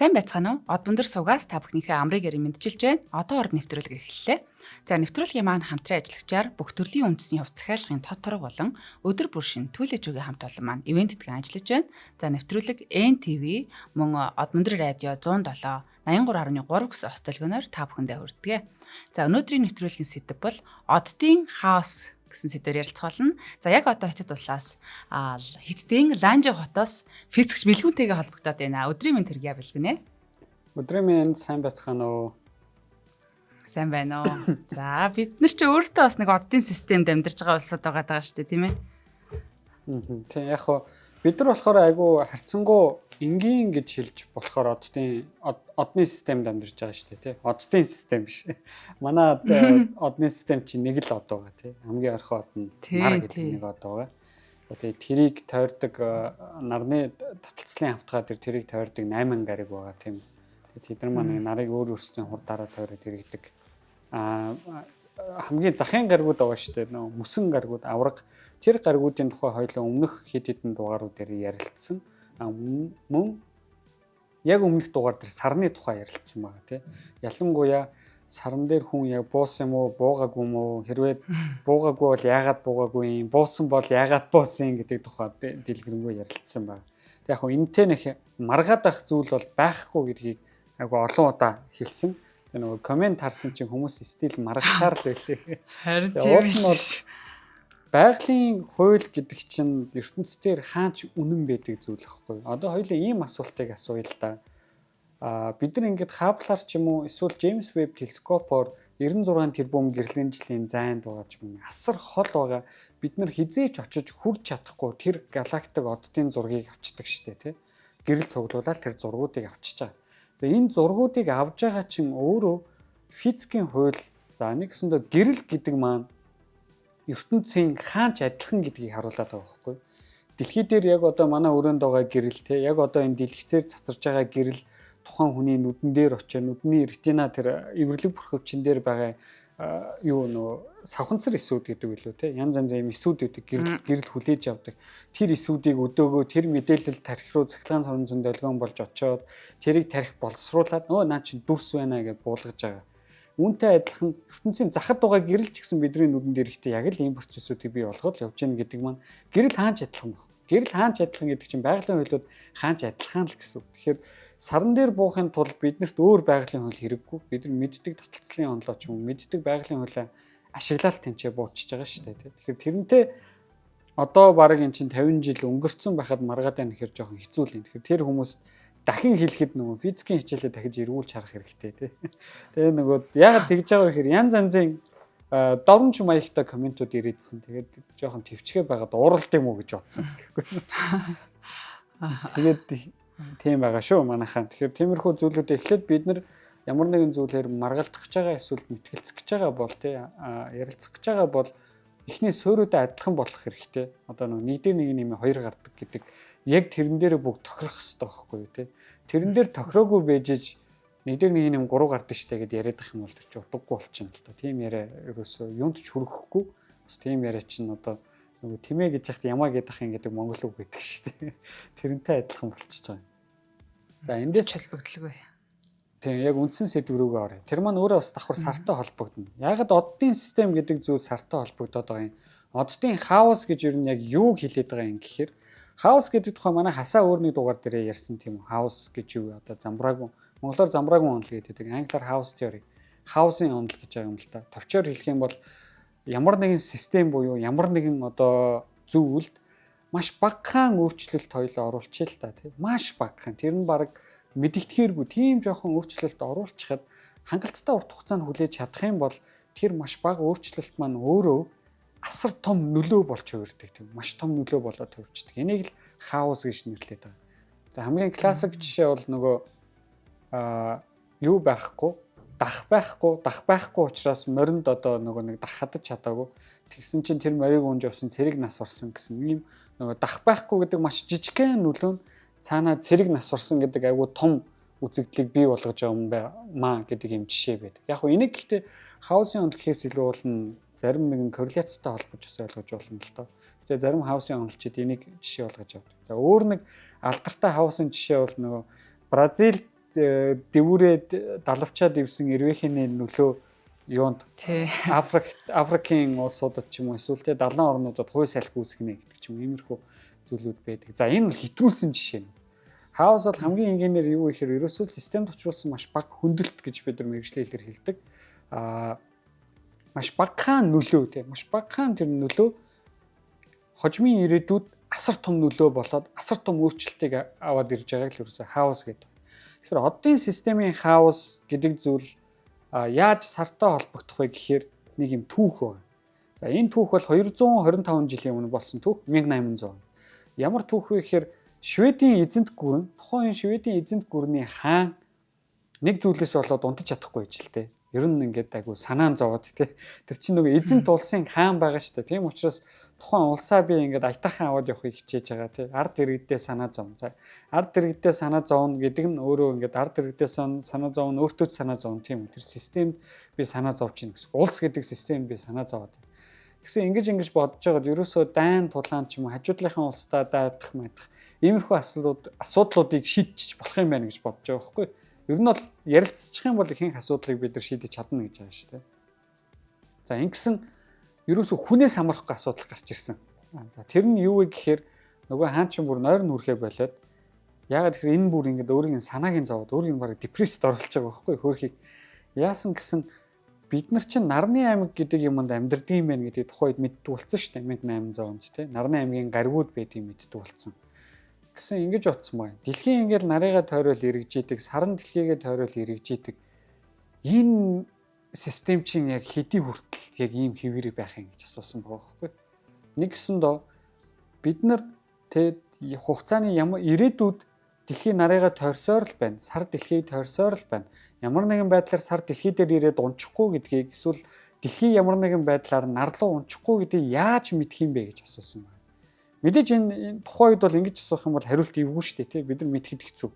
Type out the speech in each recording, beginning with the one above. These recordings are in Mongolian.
Сайн байцгаана уу? Од өндөр сувгаас та бүхнийхээ амрыг ярин мэдчилж байна. Одоо орд нэвтрүүлэг эхэллээ. За, нэвтрүүлгийн маань хамтран ажиллагчаар бүх төрлийн үндэсний хувь захиалгын тод торог болон өдөр бүр шин түлэж үгийн хамт олон маань ивент тэтгэн ажиллаж байна. За, нэвтрүүлэг NTV мөн Од өндөр радио 107 83.3 гэсэн ос төлгөнөөр та бүхэндээ хүрдэг. За, өнөөдрийн нэвтрүүлгийн сэдэв бол оддын хаос гэсэн сэдвээр ярилцах болно. За, яг одоо хятад улсаас Хятадын Ланжи хотоос физикч Бэлгүнтэйгээ холбогдоод байна. Өдрийн мэнд хүргье, Бэлгүнэ. Өдрийн мэнд, сайн байцгаана уу? Сайн байна уу? За, бид нар чи өөртөө бас нэг оддын системд амьдарч байгаа улсууд байгаа даа шүү дээ, тийм ээ? Тийм, яг хоо бид нар болохоор айгүй харьцангуй энгийн гэж хэлж болохоор оддын одны системд амьдарч байгаа шүү дээ, тий. Оддын систем биш. Манай одны систем чинь нэг л од байгаа, тий. Хамгийн ойрхон од нь нар гэдэг нэг од байгаа. За, тэгээ тэрийг тойрдог нарны таталцлын хавтгай дээр тэрийг тойрдог 8 гариг байгаа, тийм. Тэгээд тэд нар маань нарыг өөр өөрсдийн хурдаараа тойроод иргэдэг. Хамгийн захын гаригууд байгаа шүү дээ. Нөгөө мөсөн гаригууд, авраг, тэр гаригуудын тухай хоёулаа өмнөх хэд хэдэн дугаарууд дээр ярилцсан. Мөн яг өмнөх дугаар дээр сарны тухай ярилцсан байгаа, тий. Ялангуяа саран дээр хүн яг буусан юм уу, буугаагүй юм уу? Хэрвээ буугаагүй бол яагаад буугаагүй юм? Буусан бол яагаад буусан гэдэг тухай дэлгэрэнгүй ярилцсан байна. Тэг яг хөө энэтэй нэг маргаад ах зүйл бол байхгүй гэдгийг айгу олон удаа хэлсэн. Тэгээ нөгөө comment харсан чинь хүмүүс still маргасаар л байлээ. Харин тийм бол байгалийн хууль гэдэг чинь ертөнцийн хаач үнэн байдаг зүйл байхгүй. Одоо хоёулаа ийм асуултыг асууя л да. Бид нар ингээд Хабблаар ч юм уу эсвэл Джеймс Веб телескопоор 96 тэрбум гэрлэн жилийн зайд байгаа ч юм, асар хол байгаа, бид нар хизээч очиж хүрч чадахгүй тэр галактик оддын зургийг авчдаг штэ, тий. Гэрэл цуглуулаад тэр зургуудыг авчиж байгаа. За, энэ зургуудыг авж байгаа чинь өөрөө физикийн хууль, за, нэгсэндээ гэрэл гэдэг маань ертөнцийн хаанч адилхан гэдгийг харуулад байгаа байхгүй. Дэлхий дээр яг одоо манай өрөөнд байгаа гэрэл, те, яг одоо энэ дэлгэцээр цацарж байгаа гэрэл тухайн хүний нүдэн дээр очиж, нүдний ретина, тэр эвэрлэг бүрхөвчин дээр байгаа юу нөө савханцар эсүүд гэдэг үлээ, те, янз янз юм эсүүд гэдэг, гэрэл гэрэл хүлээж авдаг. Тэр эсүүдийг өдөөгөө тэр мэдээлэл тархи руу цахилгаан соронзон долгион болж очиод, тэрийг тархи боловсруулад нөө наа чинь дүрс байна гэж буулгаж байгаа. Үүнтэй адилхан ертөнцийн захад байгаа гэрэл ч гэсэн бидний нүдэн дээр ихдээ яг л ийм процессуудыг бий болгоод явж гэн гэдэг маань гэрэл хаанч адилхан баг. Гэрэл хаанч адилхан гэдэг чинь байгалийн хуулиуд хаанч адилхан л гэсэн үг. Тэгэхээр саран дээр буухын тулд биднэрт өөр байгалийн хууль хэрэггүй. Бид нар мэддэг таталцлын онолоо ч юм уу, мэддэг байгалийн хуулиа ашиглаад тэнцээ буучж байгаа шүү дээ. Тэгэхээр тэрнтэй одоо бараг эн чинь 50 жил өнгөрцөн байхад маргаад байна гэхээр жоохон хэцүү л юм. Тэгэхээр тэр хүмүүст дахин хэлэхэд нөгөө физикийн хичээлээ дахиж эргүүлж харах хэрэгтэй, тий. Тэгээ нөгөө яагаад тэгж байгаа вэ гэхээр янз янзын доромж маягтай comment ууд ирээдсэн. Тэгээд жоохон төвчгээ байгаад ууралд юм уу гэж бодсон. Тэгээд тийм байгаа шүү манайхаа. Тэгэхээр тиймэрхүү зүйлүүд эхлээд бид нар ямар нэгэн зүйлээр маргалдах гэж байгаа эсвэл мэтгэлцэх гэж байгаа бол, тий, ярилцах гэж байгаа бол эхний суурьудаа адилхан болох хэрэгтэй. Одоо нөгөө нэг дээр нэг нэмээ хоёр гардаг гэдэг яг тэрэн дээр бүгд тохирох хэрэгтэй байхгүй юу, тий. Тэрэн дээр тохироогүй байж иж нэг дээр нэг нэм гурав гардаг штэ гэд яриад ах юм бол тэр чи утгагүй болчихно л доо. Тийм яриа ерөөсөө юунд ч хүрэхгүй. Бас тийм яриа чинь одоо нөгөө тэмээ гэж яхад ямаа гэдэг ах юм гэдэг монгол үг байдаг штэ. Тэрнтэй адилхан болчихж байгаа юм. За, эндээс холбогдлого. Тийм, яг үндсэн сэдв рүүгээ оръё. Тэр маань өөрөө бас давхар сартай холбогдно. Яагаад оддын систем гэдэг зүйл сартай холбогдоод байгаа юм? Оддын хаос гэж ер нь яг юуг хэлээд байгаа юм гэхээр хаос гэдэг тухай манай хасаа өөр нэг дугаар дээрээ ярьсан, тийм үү? Хаос гэж юу вэ? Одоо замбраагүй, монголоор замбраагүй онол гэдэг. Англиар chaos theory. Хаосын онол гэж байгаа юм л да. Товчоор хэлэх юм бол ямар нэгэн систем буюу ямар нэгэн одоо зүйлд маш багахан өөрчлөлт хоёлоо оруулчих л та, тийм, маш багахан. Тэр нь баг мэдэгдэхээргүй тийм жоохон өөрчлөлт оруулчихад хангалттай урт хугацаанд хүлээж чадах юм бол тэр маш бага өөрчлөлт маань өөрөө асар том нөлөө болж хувирдаг, тийм, маш том нөлөө болоод хувирчдаг. Энийг л хаос гэж нэрлэдэг байгаа. За, хамгийн классик жишээ бол нөгөө юу байхгүй, дах байхгүй, дах байхгүй учраас моринд одоо нөгөө нэг дах хадаж чадаагүй. Тэгсэн чинь тэр морийг унж явсан цэрэг нас барсан гэсэн ийм нөгөө дах байхгүй гэдэг маш жижигхэн нөлөө нь цаанаа цэрэг нас барсан гэдэг айгүй том үзэгдлийг бий болгож байгаа юм баймаа гэдэг юм жишээ байдаг. Яг хөө энийг гэхдээ хаосын онол гэхээс илүү болно, зарим нэгэн корреляцтай холбож бас ойлгож болно л доо. Гэтэ зарим хаосын онолчид энийг жишээ болгож авдаг. За, өөр нэг алдартай хаосын жишээ бол нөгөө Бразил дэвүүрээд далавчаад ивсэн эрвээхний нөлөө юунд Африкийн улсуудад ч юм уу эсвэл те далайн орнуудад хууй салхи үүсгэнэ гэдэг ч юм иймэрхүү зүйлүүд байдаг. За энэ бол хэтрүүлсэн жишээ нь. Хаос бол хамгийн энгийнээр юу гэхээр ерөөсөө системд учруулсан маш бага хөндлөлт гэж бид нар мэргэжлийн хэлээр хэлдэг. Маш багахан нөлөө те маш багахан тэр нөлөө хожмын ирээдүйд асар том нөлөө болоод асар том өөрчлөлтийг аваад ирж байгааг л ерөөсөө хаос гэдэг. Тэгэхээр оддын системийн хаос гэдэг зүйл яаж сартай холбогдох вэ гэхээр нэг юм түүх байна. За энэ түүх бол 225 жилийн өмнө болсон түүх, 1800 он. Ямар түүх вэ гэхээр Шведийн эзэнт гүрэн, тухайн Шведийн эзэнт гүрний хаан нэг зүйлээс болоод унтаж чадахгүй байж л тээ. Ер нь ингээд айгу санаан зовоод тий. Тэр чинь нөгөө эзэнт улсын хаан байгаа шүү дээ. Тийм учраас тухайн улсаа би ингээд аятайхан аваад явахыг хичээж байгаа тий. Ард иргэдээ санаа зовно. За ард иргэдээ санаа зовно гэдэг нь өөрөө ингээд ард иргэдээ санаа зовно, өөртөө ч санаа зовно тийм үү. Тэр системд би санаа зовж гин гэсэн. Улс гэдэг системд би санаа зовоод. Тэгсэн ингэж бодож байгаад ерөөсөө дайн тулаан ч юм уу хажуудлынхаа улсдаа дайдах майдах иймэрхүү асуудлуудыг шийдчих болох юм байна гэж бодож байгаа байхгүй юу? Ер нь бол ярилцчих юм бол ихэнх асуудлыг бид нар шийдэж чадна гэж байгаа шүү дээ. За ингэсэн ерөөсөө хүнээс хамрахгүй асуудал гарч ирсэн. За тэр нь юу вэ гэхээр нөгөө хаан чинь бүр нойрон хүрхээ болоод яагаад тэгэхээр энэ бүр ингээд өөрийн санааг нь зовоод өөрийг нь бараг депрессд оруулж байгаа байхгүй хөөхийг яасан гэсэн бид нар чинь нарны аймаг гэдэг юмд амьдардаг юм байна гэдэг тухайд мэддэг болсон шүү дээ 1800 онд тий нарны аймгийн гаригууд байдгийг мэддэг болсон. Гэсэн ингэж утсан байна. Дэлхийн ингээл нарыгаа тойрол эргэж идэг, саран дэлхийгээ тойрол эргэж идэг. Энэ систем чинь яг хэдий хүртэл яг ийм хэвээрээ байх юм гэж асуусан байгаа байхгүй. Нэг гэсэн доо бид нар тэ хугацааны ямар ирээдүйд дэлхийн нарыгаа тойрсоор л байна. Сар дэлхийг тойрсоор л байна. Ямар нэгэн байдлаар сар дэлхий дээр ирээд унчихгүй гэдгийг эсвэл дэлхий ямар нэгэн байдлаар нар руу унчихгүй гэдгийг яаж мэдэх юм бэ гэж асуусан байна. Мэдээж энэ тухайн үед бол ингэж асуух юм бол хариулт эвгүй шүү дээ тий бид нар мэдэхэд хэцүү.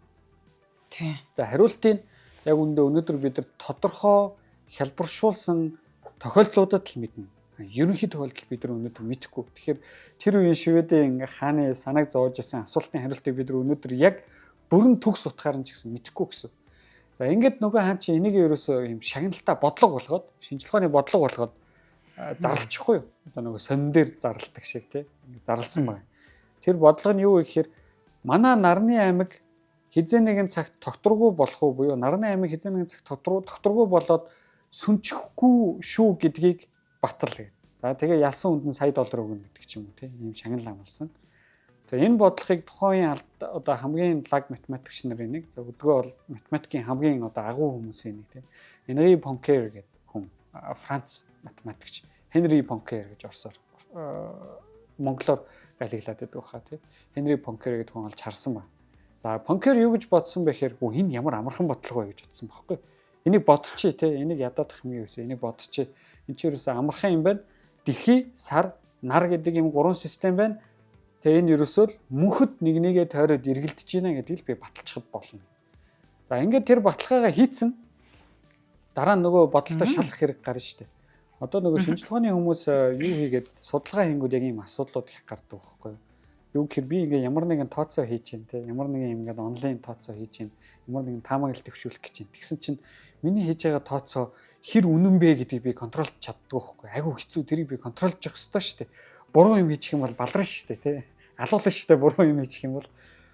Тий. За хариултыг яг үүндээ өнөөдөр бид нар тодорхой хялбаршуулсан тохиолдлуудад л мэднэ. Ерөнхий тохиолдол бид нар өнөөдөр мэдэхгүй. Тэгэхээр тэр үеийн Шведийн хааны санааг зовоож исэн асуултын хариултыг бид нар өнөөдөр яг бүрэн төгс утгаар нь ч гэсэн мэдэхгүй гэсэн. За ингээд нөгөө хаан чинь энийг ерөөсөө юм шагналтай бодлого болгоод шинжлэх ухааны бодлого болгоод зарлчихгүй юу? Одоо нөгөө сонин дээр зарладаг шиг тий зарласан байна. Тэр бодлого нь юу вэ гэхээр манай нарны аймаг хизээ нэгэн цагт тогтворгүй болох уу буюу нарны аймаг хизээ нэгэн цагт тогтворгүй болоод сүнчихгүй шүү гэдгийг батал гэдэг. За тэгээ ялсан хүнд нь сая доллар өгнө гэдэг ч юм уу тий ийм шагнал амласан. За энэ бодлогыг тухайн үеийн одоо хамгийн лаг математикч нарын нэг за өдгөө бол математикийн хамгийн одоо агуу хүмүүсийн нэг тий Henri Poincaré гэдэг хүн Франц математикч Хенри Понкер гэж орсоор монголоор галиглаад байдаг баха тий. Хенри Понкер гэдэг хүн олж харсан ба. За Понкер юу гэж бодсон бэ гэхээр энэ ямар амархан бодлого вэ гэж бодсон байхгүй. Энийг бодчихъя тий. Энийг ядаад их юм юу гэсэн. Энийг бодчихъя. Энд чи ерөөсөө амархан юм байна. Дэлхий, сар, нар гэдэг юм гурван систем байна. Тэгээ энэ ерөөсөө л мөнхөд нэг нэгээ тойроод эргэлдэж байна гэдгийг би баталчихад болно. За ингээд тэр баталгаагаа хийцэн дараа нь нөгөө бодолтой шалах хэрэг гарна шүү дээ. Одоо нөгөө шинжлэх ухааны хүмүүс юу хийгээд судалгаа хийнгүүд яг ийм асуудлууд их гардаг байхгүй юу? Юу гэхээр би ингээ ямар нэгэн тооцоо хийж чинь те ямар нэгэн юм ингээд онлайн тооцоо хийж чинь ямар нэгэн таамаглал дэвшүүлэх гэж чинь. Тэгсэн чинь миний хийж байгаа тооцоо хэр үнэн бэ гэдгийг би контролж чаддгүй байхгүй. Айгу хэцүү тэрийг би контролж явах ёстой шүү дээ. Буруу юм хийчих юм бол баларна шүү дээ те. Алуулна шүү дээ буруу юм хийчих юм бол.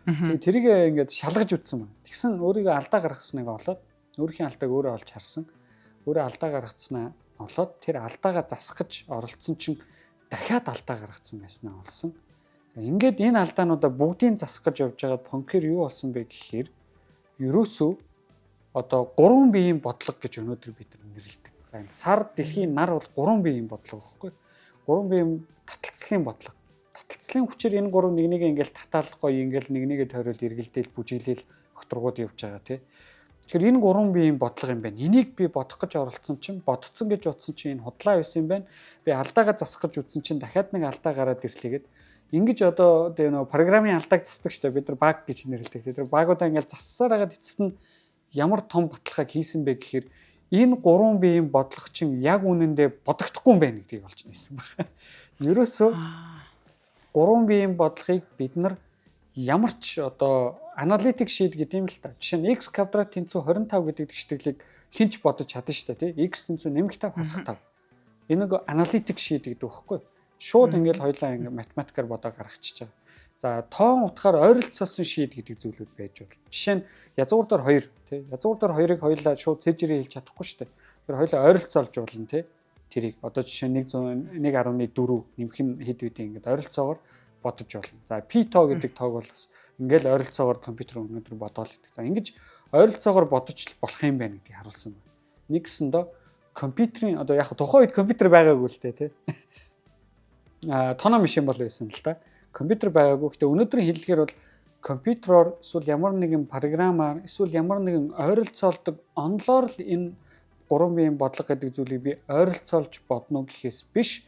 Тэгээ тэрийг ингээд шалгаж үзсэн байна. Тэгсэн өөрийгөө алдаа гаргасныг олоод өөрийнхөө алдааг өөрөө олж харсан. Өөрөө алдаа гаргацснаа олоод тэр алдаагаа засах гэж оролцсон чинь дахиад алдаа гаргацсан байснаа олсон. За ингээд энэ алдаануудаа бүгдийг засах гэж явж байгаад Понкер юу болсон бэ гэхээр ерөөсөө одоо гурван биеийн бодлого гэж өнөөдөр бид нэрлэдэг. За энэ сар, дэлхийн нар бол гурван биеийн бодлого байхгүй. Гурван биеийн таталцлын бодлого. Таталцлын хүчээр энэ гурав нэг нэгээ ингээл татаал гоё ингээл нэг нэгээ тойрол эргэлдээл бүжиглээл огторгууд явж байгаа тий. Тэгэхээр энэ гурван биеийн бодлого юм байна. Энийг би бодох гэж оролцсон чинь бодцсон гэж бодсон чинь энэ худлаа байсан юм байна. Би алдаагаа засах гэж үзсэн чинь дахиад нэг алдаа гараад ирлээгээд ингэж одоо тэгээ нөгөө програмын алдааг засдаг шүү дээ. Бид нар баг гэж нэрлэдэг. Тэр багуудаа ингээл зассаар хагаад эцэст нь ямар том баталгааг хийсэн бэ гэхээр энэ гурван биеийн бодлого чинь яг үнэндээ бодогдохгүй юм байна гэдгийг олж нээсэн байна. Ерөөсөө гурван биеийн бодлогыг бид нар Ямар ч одоо аналитик шийд гэдэг юм л та. Жишээ нь x квадрат тэнцүү 25 гэдэг тэгшитгэлийг хэн ч бодож чадна шүү дээ, тий? X тэнцүү нэмэх 5 хасах 5. Энэ нэг аналитик шийд гэдэг байхгүй. Шууд ингээл хоёлаа ингээ математикаар бодоо гаргачихж байгаа. За, тоон утгаар ойролцоолсон шийд гэдэг зүйлүүд байж болно. Жишээ нь язгуур дээр 2, тий? Язгуур дээр 2-ыг хоёлаа шууд цээжээрээ хэлж чадахгүй шүү дээ. Тэгэхээр хоёлаа ойролцоолж болно, тий? Тэрийг одоо жишээ нь 101.4 нэмэх нь хэд үдээ ингээд ойролцоогоор бодож болно. За, пи тоо гэдэг тоог бол бас ингээл ойролцоогоор компьютер өнөөдөр бодоол гэдэг. За, ингэж ойролцоогоор бодож болох юм байна гэдгийг харуулсан байна. Нэгсэндээ компьютерийн одоо яг тухайн үед компьютер байгаагүй л дээ, тий. Тоноо машин бол байсан л да. Компьютер байгаагүй. Гэтэ өнөөдрийн хэллэгээр бол компьютероор эсвэл ямар нэгэн програмаар эсвэл ямар нэгэн ойролцоолдог онолоор л энэ гурван биеийн бодлого гэдэг зүйлийг би ойролцоолж бодно гэхээс биш,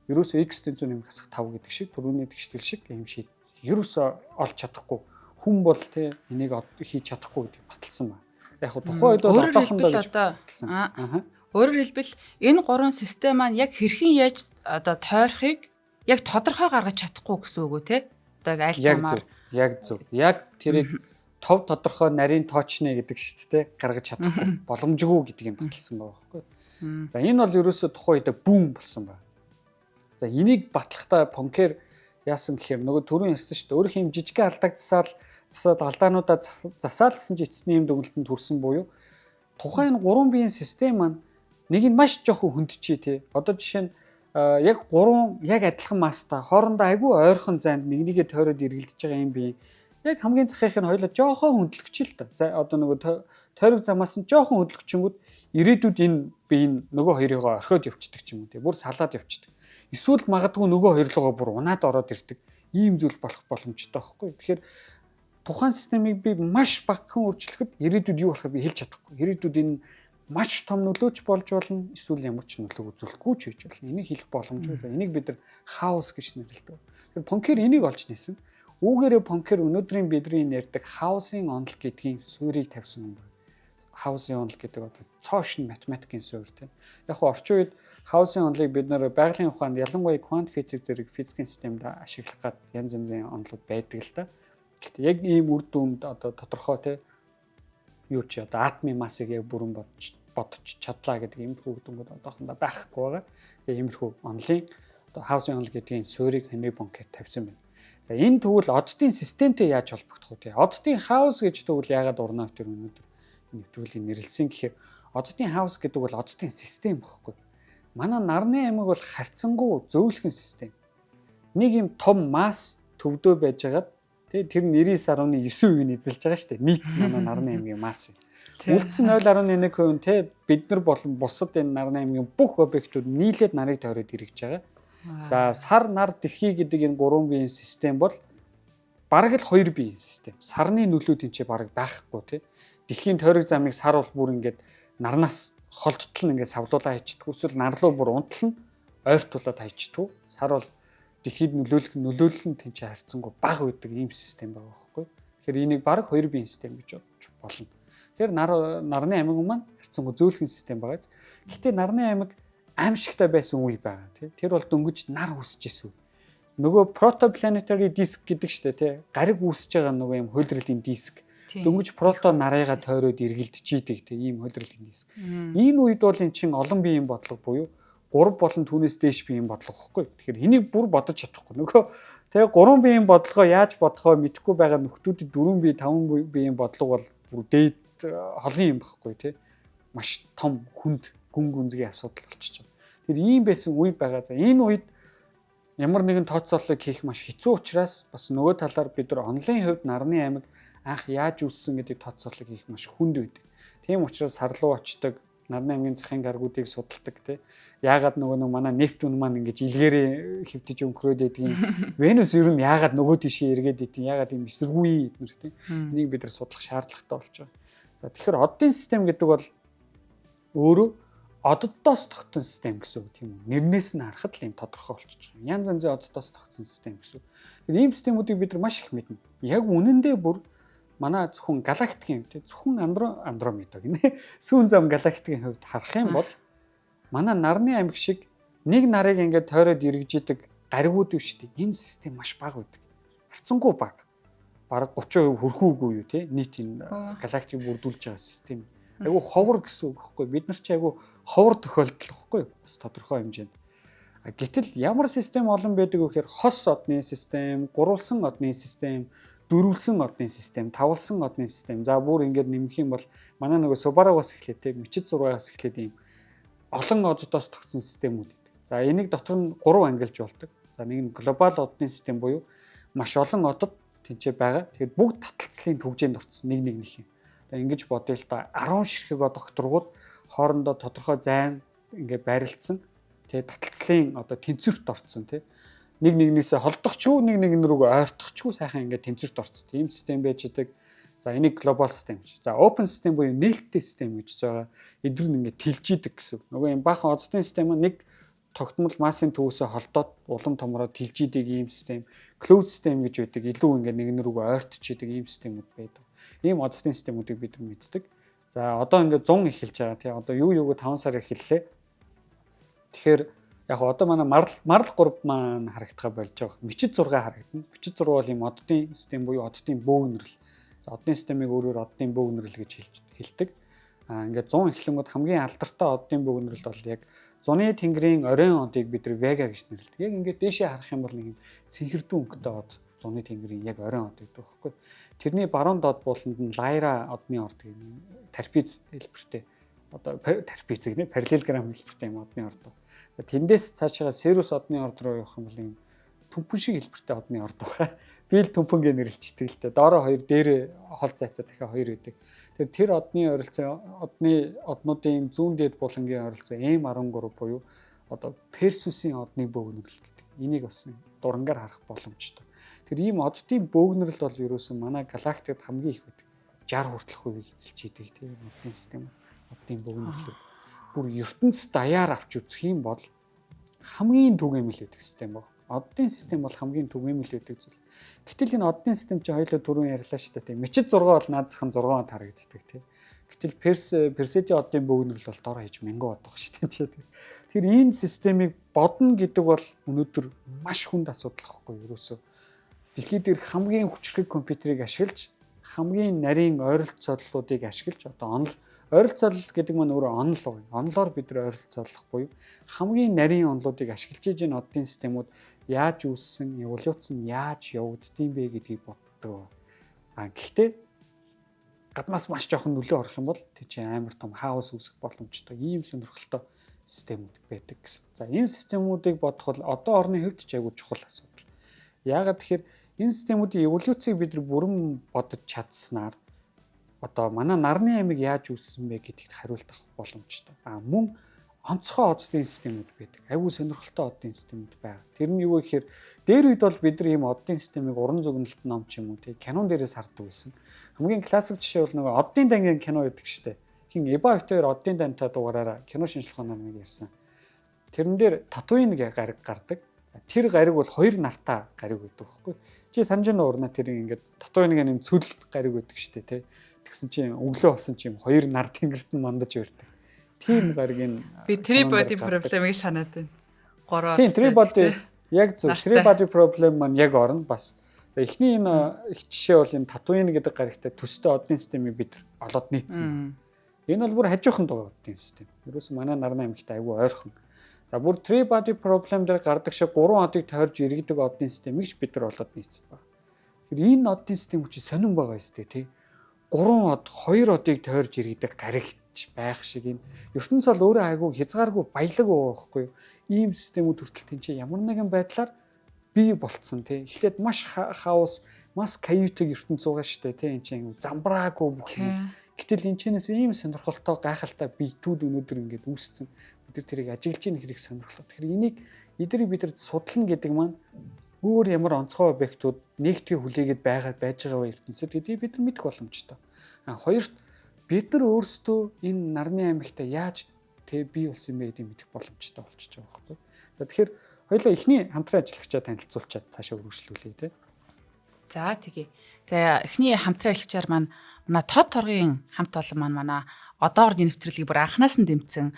ерөөсөө x тэнцүү нэмэх хасах 5 гэдэг шиг түрүүний тэгштэл шиг юм шиг ерөөсөө олж чадахгүй, хүн бол тий энийг хийж чадахгүй гэдгийг баталсан байна. Яг хөө тухайн үед бол одоохондоо гэж баталсан. Аа. Өөрөөр хэлбэл, энэ гурван систем маань яг хэрхэн яаж одоо тойрохыг яг тодорхой гаргаж чадахгүй гэсэн үг үү, те? Одоо яг аль замаар. Яг зөв. Яг тэрийг тов тодорхой нарийн тоочны гэдэг шүү дээ, гаргаж чадахгүй, боломжгүй гэдэг юм баталсан байгаа байхгүй. За, энэ бол ерөөсөө тухайн үед бүүн болсон байна. За, энийг батлахдаа Понкер яасан гэхээр нөгөө түрүүн ярьсан шүү дээ. Өөрийнх юм жижигхэн алдааг засаал засаад, алдаануудаа засаалсан ч эцсний юм дүгнэлтэнд хүрсэн буюу тухайн гурван биеийн систем маань нэг нь маш жоохон хөндчий, те. Одоо жишээ нь яг гурван яг адилхан масстай, хоорондоо айгүй ойрхон зайд нэг нэгээ тойроод эргэлдэж байгаа юм бие яг хамгийн захынх нь хоёлоо жоохон хөндлөгч л та. За, одоо нөгөө тойрог замаас нь жоохон хөндлөгчөнгүүд ирээдүйд энэ бие нь нөгөө хоёрыгоо орхиод явцдаг ч юм уу, те. Бүр салаад явцдаг. Эсвэл магадгүй нөгөө хоёр руугаа бүр унаад ороод ирдэг. Ийм зүйл болох боломжтой байхгүй. Тэгэхээр тухайн системийг би маш багахан өөрчлөхөд ирээдүйд юу болохыг би хэлж чадахгүй. Ирээдүйд энэ маш том нөлөөч болж болно. Эсвэл ямар ч нөлөө үзүүлэхгүй ч байж болно. Энийг хэлэх боломжгүй. За, энийг бид нар хаос гэж нэрлэдэг. Тэгэхээр Понкер энийг олж нээсэн. Үүгээрээ Понкер өнөөдрийн бидний ярьдаг хаосын онол гэдгийн суурийг тавьсан юм байна. Хаосын онол гэдэг одоо цоо шинэ математикийн суурь, тийм. Яг хөө орчин үед хаосын онолыг бид нэр байгалийн ухаанд, ялангуяа квант физик зэрэг физикийн системд ашиглах гад янз янзын онолууд байдаг л та. Гэхдээ яг ийм үр дүнд одоо тодорхой, тийм, юу чи одоо атомын массыг яг бүрэн бодож чадлаа гэдэг иймэрхүү үр дүнгууд одоохондоо байхгүй байгаа. Тэгээ иймэрхүү онолын одоо хаосын онол гэдгийн суурийг Хенри Понкер тавьсан байна. За, энэ тэгвэл оддын системтэй яаж холбогдох вэ? Оддын хаос гэж тэгвэл яагаад урнаа тэр өнөөдөр нэвтрүүлгийг нэрлсэн гэхээр оддын хаос гэдэг бол оддын систем багхгүй. Манай нарны аймаг бол харьцангуй зөөлхөн систем. Нэг юм том масс төвдөө байжгаад тий тэр 99.9% нь эзэлж байгаа шүү дээ. Нийт манай нарны аймгийн масс. Үлдсэн 0.1% нь тий бид нар болон бусад энэ нарны аймгийн бүх объектууд нийлээд нарыг тойроод эргэж байгаа. За, сар, нар, дэлхий гэдэг энэ гурван биеийн систем бол бараг л хоёр биеийн систем. Сарны нөлөө тэнцээ бараг байхгүй, тий. Дэлхийн тойрог замыг сар бол бүр ингээд нарнаас холдтол нь ингээд савлуулаа хийчихдэг. Эсвэл нар руу бүр унтал нь ойртуулаад хайчдаггүй. Сар бол дэлхийд нөлөөлөх нөлөөлөл нь тэнцээ харьцангуй бага байдаг ийм систем байгаа байхгүй. Тэгэхээр энийг бараг хоёр биеийн систем гэж бодож болно. Тэгэхээр нарны аймаг маань харьцангуй зөөлхөн систем байгаа. Гэхдээ нарны аймаг аимшигтай байсан үе байгаа, тий. Тэр бол дөнгөж нар үүсэж исэн үе. Нөгөө protoplanetary disk гэдэг штэ, тий. Гариг үүсэж байгаа нөгөө юм хөлрөлийн диск. Дөнгөж прото нарыгаа тойроод эргэлдэж идэг, тий, ийм хөлрөлийн диск. Энэ үед бол эн чинь олон биеийн бодлого буюу 3 болон түүнээс дээш биеийн бодлого гэхгүй. Тэгэхээр энийг бүр бодож чадахгүй. Нөгөө тэгээ гурван биеийн бодлогоо яаж бодохоо мэдэхгүй байгаа нөхдүүдэд дөрвөн бие, таван биеийн бодлого бол бүр дээд холын юм багхгүй, тий. Маш том хүнд гүн гүнзгий асуудал болчихж байгаа. Тэр ийм байсан үе байгаа. За, энэ үед ямар нэгэн тооцооллыг хийх маш хэцүү учраас бас нөгөө талаар бид нар онлын хувьд нарны аймаг анх яаж үүссэн гэдэг тооцооллыг хийх маш хүнд байдаг. Тийм учраас сар руу очдог, нарны аймгийн захын гаргуудыг судалдаг, тий. Яагаад нөгөө нэг манай Нептун маань ингэж илгээрээ хэвтэж өнгөрөөд байдгийг, Венус ер нь яагаад нөгөө тишээ эргээд байдгийг, яагаад юм эсэргүй эднэр, тий. Энийг бид нар судлах шаардлагатай болж байгаа. За, тэгэхээр оддын систем гэдэг бол өөрөө оддоос тогтсон систем гэсэн үг, тийм үү? Нэрнээс нь харахад л юм тодорхой болчихж байгаа. Янз янзын оддоос тогтсон систем гэсэн үг. Тэгэхээр ийм системүүдийг бид нар маш их мэднэ. Яг үнэндээ бүр манай зөвхөн галактикийн хувьд, зөвхөн Андромеда гинэ. Сүүн зам галактикийн хувьд харах юм бол манай нарны аймаг шиг нэг нарыг ингээд тойроод эргэж идэг гаригууд биш үү? Энэ систем маш бага байдаг. Харьцангуй бага. Бараг 30% хүрхүүгүй юу те нийт энэ галактик бүрдүүлж байгаа систем. Айгу ховор гэсэн үг байхгүй. Бид нар чи айгу ховор тохиолдол байхгүй бас тодорхой хэмжээнд. Гэтэл ямар систем олон байдаг вэ гэхээр хос одны систем, гурвалсан одны систем, дөрвөлсөн одны систем, тавлсан одны систем. За бүр ингээд нэмэх юм бол манай нөгөө Субарагаас эхлээд те мечид 6-аас эхлээд ийм олон оддоос тогтсон системүүд байдаг. За энийг дотор нь гурван ангилж болдог. За нэг нь глобал одны систем буюу маш олон одод тэнцээ байгаа. Тэгэхээр бүгд таталцлын түгжээнд орсон нэг нэг нэг юм. Одоо ингэж бодъё л да, 10 ширхэг од огторгууд хоорондоо тодорхой зайн ингээд байрлалцсан. Тэгээ таталцлын одоо тэнцвэрт орцсон тий. Нэг нэгнээсээ холдох ч үү, нэг нэг рүүгээ ойртох ч үү сайхан ингээд тэнцвэрт орцсон. Тийм систем байж идэг. За энийг глобал систем гэж. За open систем буюу нээлттэй систем гэж байгаа. Эдгээр нь ингээд тэлжидэг гэсэн. Нөгөө юм баахан оддын систем нэг тогтмол массын төвөөсөө холдоод улам томроод тэлжидэг ийм систем. Closed систем гэж байдаг. Илүү ингээд нэг рүүгээ ойртож идэг ийм системүүд байдаг. Ийм оддын системүүдийг бид нар мэддэг. За одоо ингээд 100 эхэлж байгаа тий. Одоо юу юуг 5 сар эхэллээ. Тэгэхээр яг одоо манай Марал 3 маань харагдахаа болж байгаа. Мечид 6 харагдана. Мечид 6 бол ийм оддын систем буюу оддын бөөгнөрөл. За оддын системийг өөрөөр оддын бөөгнөрөл гэж хэлдэг. Ингээд 100 эхлэнгүүд хамгийн алдартай оддын бөөгнөрөл бол яг зуны тэнгэрийн оройн одыг бид нар Вега гэж нэрлэдэг. Яг ингээд дээшээ харах юм бол нэг юм цэнхэрдүү өнгөтэй од зуны тэнгэрийн яг оройн од гэдэг байхгүй. Тэрний баруун доод буланд нь Лайра одны орд гэх юм трапез хэлбэртэй, одоо трапез гэнэ, параллелограмм хэлбэртэй юм одны орд. Тэндээс цаашаа Серус одны орд руу явах юм бол юм төмпөн шиг хэлбэртэй одны орд байгаа. Би л төмпөн гэж нэрлэлчдэг л дээ. Доороо хоёр, дээрээ хол зайтай дахиад хоёр байдаг. Тэгэхээр тэр одны ойролцоо одны однуудын зүүн дээд булангийн ойролцоо M13 буюу одоо Персусийн одны бөөгнөрөл гэдэг. Энийг бас дурангаар харах боломжтой. Тэр ийм оддын бөөгнөрөл бол ерөөсөн манай галактикад хамгийн их байдаг. 60 хүртэлх хувийг эзэлж идэг тийм оддын систем, оддын бөөгнөрлөл. Бүр ертөнц даяар авч үзэх юм бол хамгийн түгээмэл байдаг систем баг. Оддын систем бол хамгийн түгээмэл байдаг зүйл. Гэтэл энэ оддын систем чинь хоёулаа түрүүн ярьлаа шүү дээ. Мечид 6 бол наад зах нь 6 од харагддаг тийм. Гэтэл Перседи оддын бөөгнөрөл бол дор хаяж мянган од байгаа шүү дээ. Тэгэхээр энэ системийг бодно гэдэг бол өнөөдөр маш хүнд асуудал байхгүй юу ерөөсөө. Дэлхийд дээрх хамгийн хүчрхэг компьютерийг ашиглаж, хамгийн нарийн ойролцооллуудыг ашиглаж, одоо онол ойролцоолол гэдэг маань өөрөө онол байгаа. Онолоор бид нар ойролцоолох буюу хамгийн нарийн онолуудыг ашиглаж энэ оддын системүүд яаж үүссэн, эволюц нь яаж явагддсан бэ гэдгийг боддог. Гэхдээ гаднаас маш жоохон нөлөө орох юм бол тэр чинь амар том хаос үүсэх боломжтой. Ийм сонирхолтой системүүд байдаг гэсэн. За энэ системүүдийг бодох бол одоо орны хувьд ч айгүй чухал асуудал. Яагаад тэгэхээр энэ системүүдийн эволюцийг бид нар бүрэн бодож чадсанаар одоо манай нарны аймаг яаж үүссэн бэ гэдэгт хариулт авах боломжтой. Мөн онцгой оддын системүүд байдаг. Айгүй сонирхолтой оддын системүүд байгаа. Тэр нь юу вэ гэхээр дээр үед бол бид нар ийм оддын системийг уран зөгнөлт ном ч юм уу тий кинон дээрээс хардаг байсан. Хамгийн классик жишээ бол нөгөө оддын дангийн кино байдаг штэ. Хин Эба хоёр оддын дантай дугаараараа кино шинжлэх ухаанаар нэг ярьсан. Тэрэн дээр Татуин гэх гариг гардаг. За тэр гариг бол хоёр нартаа гариг байдаг байхгүй. Чи санаж байна уу, урнаа тэр ингээд Татуин гэх юм цөл гариг байдаг штэ тий. Тэгсэн чинь өглөө болсон чинь хоёр нар тэнгэрт нь мандаж барьдаг. Тийм гаригийн би three body problem-ыг санаад байна. Гурван. Тийм, three body яг зөв. Three body problem маань яг орно бас. Эхний энэ их жишээ бол энэ Татуин гэдэг гаригтай төстэй оддын системийг бид олоод нийцсэн. Энэ бол бүр хажуухан байгаа оддын систем. Ерөөсөн манай нарны аймагт айгүй ойрхон. За бүр three body problem дээр гардаг шиг гурван одыг тойрж эргэдэг оддын системийг ч бид нар олоод нийцсэн байна. Тэгэхээр энэ оддын систем чинь сонирн байгаа юм шүү дээ, тий. Гурван од, хоёр одыг тойрж эргэдэг гаригч байх шиг энэ ертөнц бол өөрөө айгүй хязгааргүй баялаг байгаа байхгүй юу? Ийм системүүд хүртэл тэнцээ ямар нэгэн байдлаар бий болцсон тий. Эхлээд маш хаос, маш chaotic ертөнц байгаа шүү дээ тий. Энд чинь замбраагүй бүх юм. Гэтэл энэ чинээс ийм сонирхолтой, гайхалтай биетүүд өнөөдөр ингээд үүсцэн. Бид нар тэрийг ажиглаж ийн хэрэг сонирхолтой. Тэгэхээр энийг эднийг бид нар судлана гэдэг маань өөр ямар онцгой объектууд нэгтгэх хүлээгээд байгаа байж байгаа вэ ертөнцид гэдгийг бид нар мэдэх боломжтой. Хоёрт бид нар өөрсдөө энэ нарны аймагтаа яаж тэ бий болсон юм бэ гэдгийг мэдэх боломжтой болчихж байгаа байхгүй. За тэгэхээр хоёулаа эхний хамтран ажиллагчаа танилцуулчаад цаашаа үргэлжлүүлье тэ. За тэгье. За эхний хамтран ажиллагчаар маань манай тод торгын хамт олон маань манай одоо орны нэвтрүүлгийг бүр анханаас нь дэмжсэн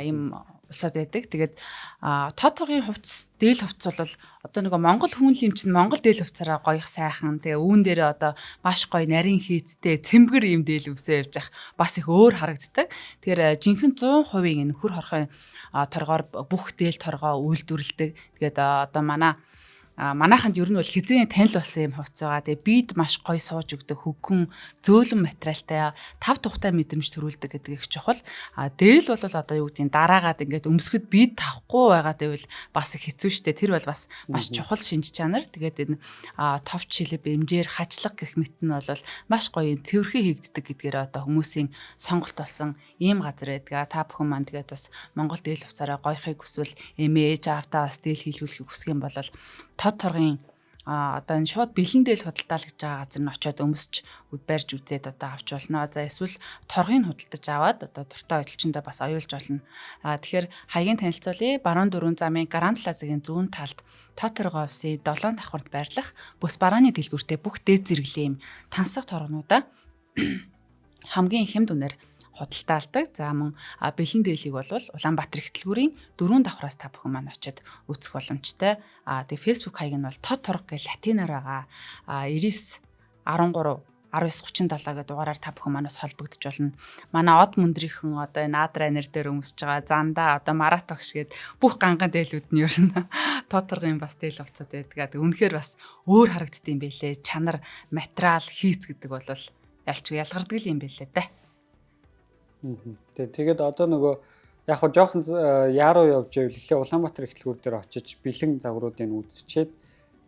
ийм Улсууд байдаг. Тэгээд тод торгын хувцас, дээл хувцас бол одоо нөгөө Монгол хүн чинь Монгол дээл хувцаараа гоёх сайхан. Тэгээ үүн дээрээ одоо маш гоё нарийн хийцтэй цэмбэр ийм дээл өмсөө явж ах бас их өөр харагддаг. Тэгэхээр жинхэнэ 100% энэ хөр хорхой торгоор бүх дээл торгоо үйлдвэрлэдэг. Тэгээд одоо манайханд ер нь бол хизээ танил болсон юм хувцас байгаа. Тэгээ бид маш гоё сууж өгдөг, хөггөн зөөлөн материалтай, тав тухтай мэдрэмж төрүүлдэг гэдэг их чухал. Дээл бол одоо юу гэдгийг дараагаад ингээд өмсгöd бид тавхгүй байгаа гэвэл бас их хэцүү шттэ. Тэр бол бас маш чухал шинж чанар. Тэгээд энэ товч шилэв, эмжээр хачлаг гэх мэт нь бол маш гоё юм цэвэрхэн хийгддэг гэдгээр одоо хүмүүсийн сонголт болсон ийм газар байдаг. Та бүхэн маань тэгээд бас Монгол дээл хувцаараа гоёхыг хүсвэл эмээ ээж аавтаа бас дээл хийлгүүлэхийг хүсэх юм бол тод торгын одоо энэ шууд бэлэн дээл худалдаал гэж байгаа газар нь очиод өмсч барьж үзээд одоо авч болно. За эсвэл торгыг худалдаж аваад одоо дуртай хөдөлчөндөө бас оюулж болно. Тэгэхээр хаягийн танилцуулъя. Баруун дөрвөн замын Гранд Плазагийн зүүн талд тод торгоо офисын 7 давхарт байрлах бүс барааны дэлгүүртээ бүх дээд зэрэглэлийн юм тансаг торгонуудаа хамгийн хямд үнээр худалдаалдаг. За мөн бэлэн дээлийг бол Улаанбаатар их дэлгүүрийн дөрвөн давхраас та бүхэн маань очиод үзэх боломжтой. Тэгээ Facebook хаяг нь бол тод торг гэж латинаар байгаа. 99 13 1937 гэдэг дугаараар та бүхэн манаас холбогдож болно. Манай од мөндрийнхэн одоо энэ Адрайнер дээр өмсөж байгаа зандаа одоо маратогш гээд бүх ганган дээлүүд нь ер нь тод торгын бас дээл хувцас байдаг. Үнэхээр бас өөр харагддсан юм байлээ. Чанар, материал, хийц гэдэг бол ялчгүй ялгардаг юм байлээ дээ. Тэгээд одоо нөгөө яг хоо жоохон яаруу явж байвал эхлээ Улаанбаатар их дэлгүүр дээр очиж бэлэн загваруудыг үзчихэд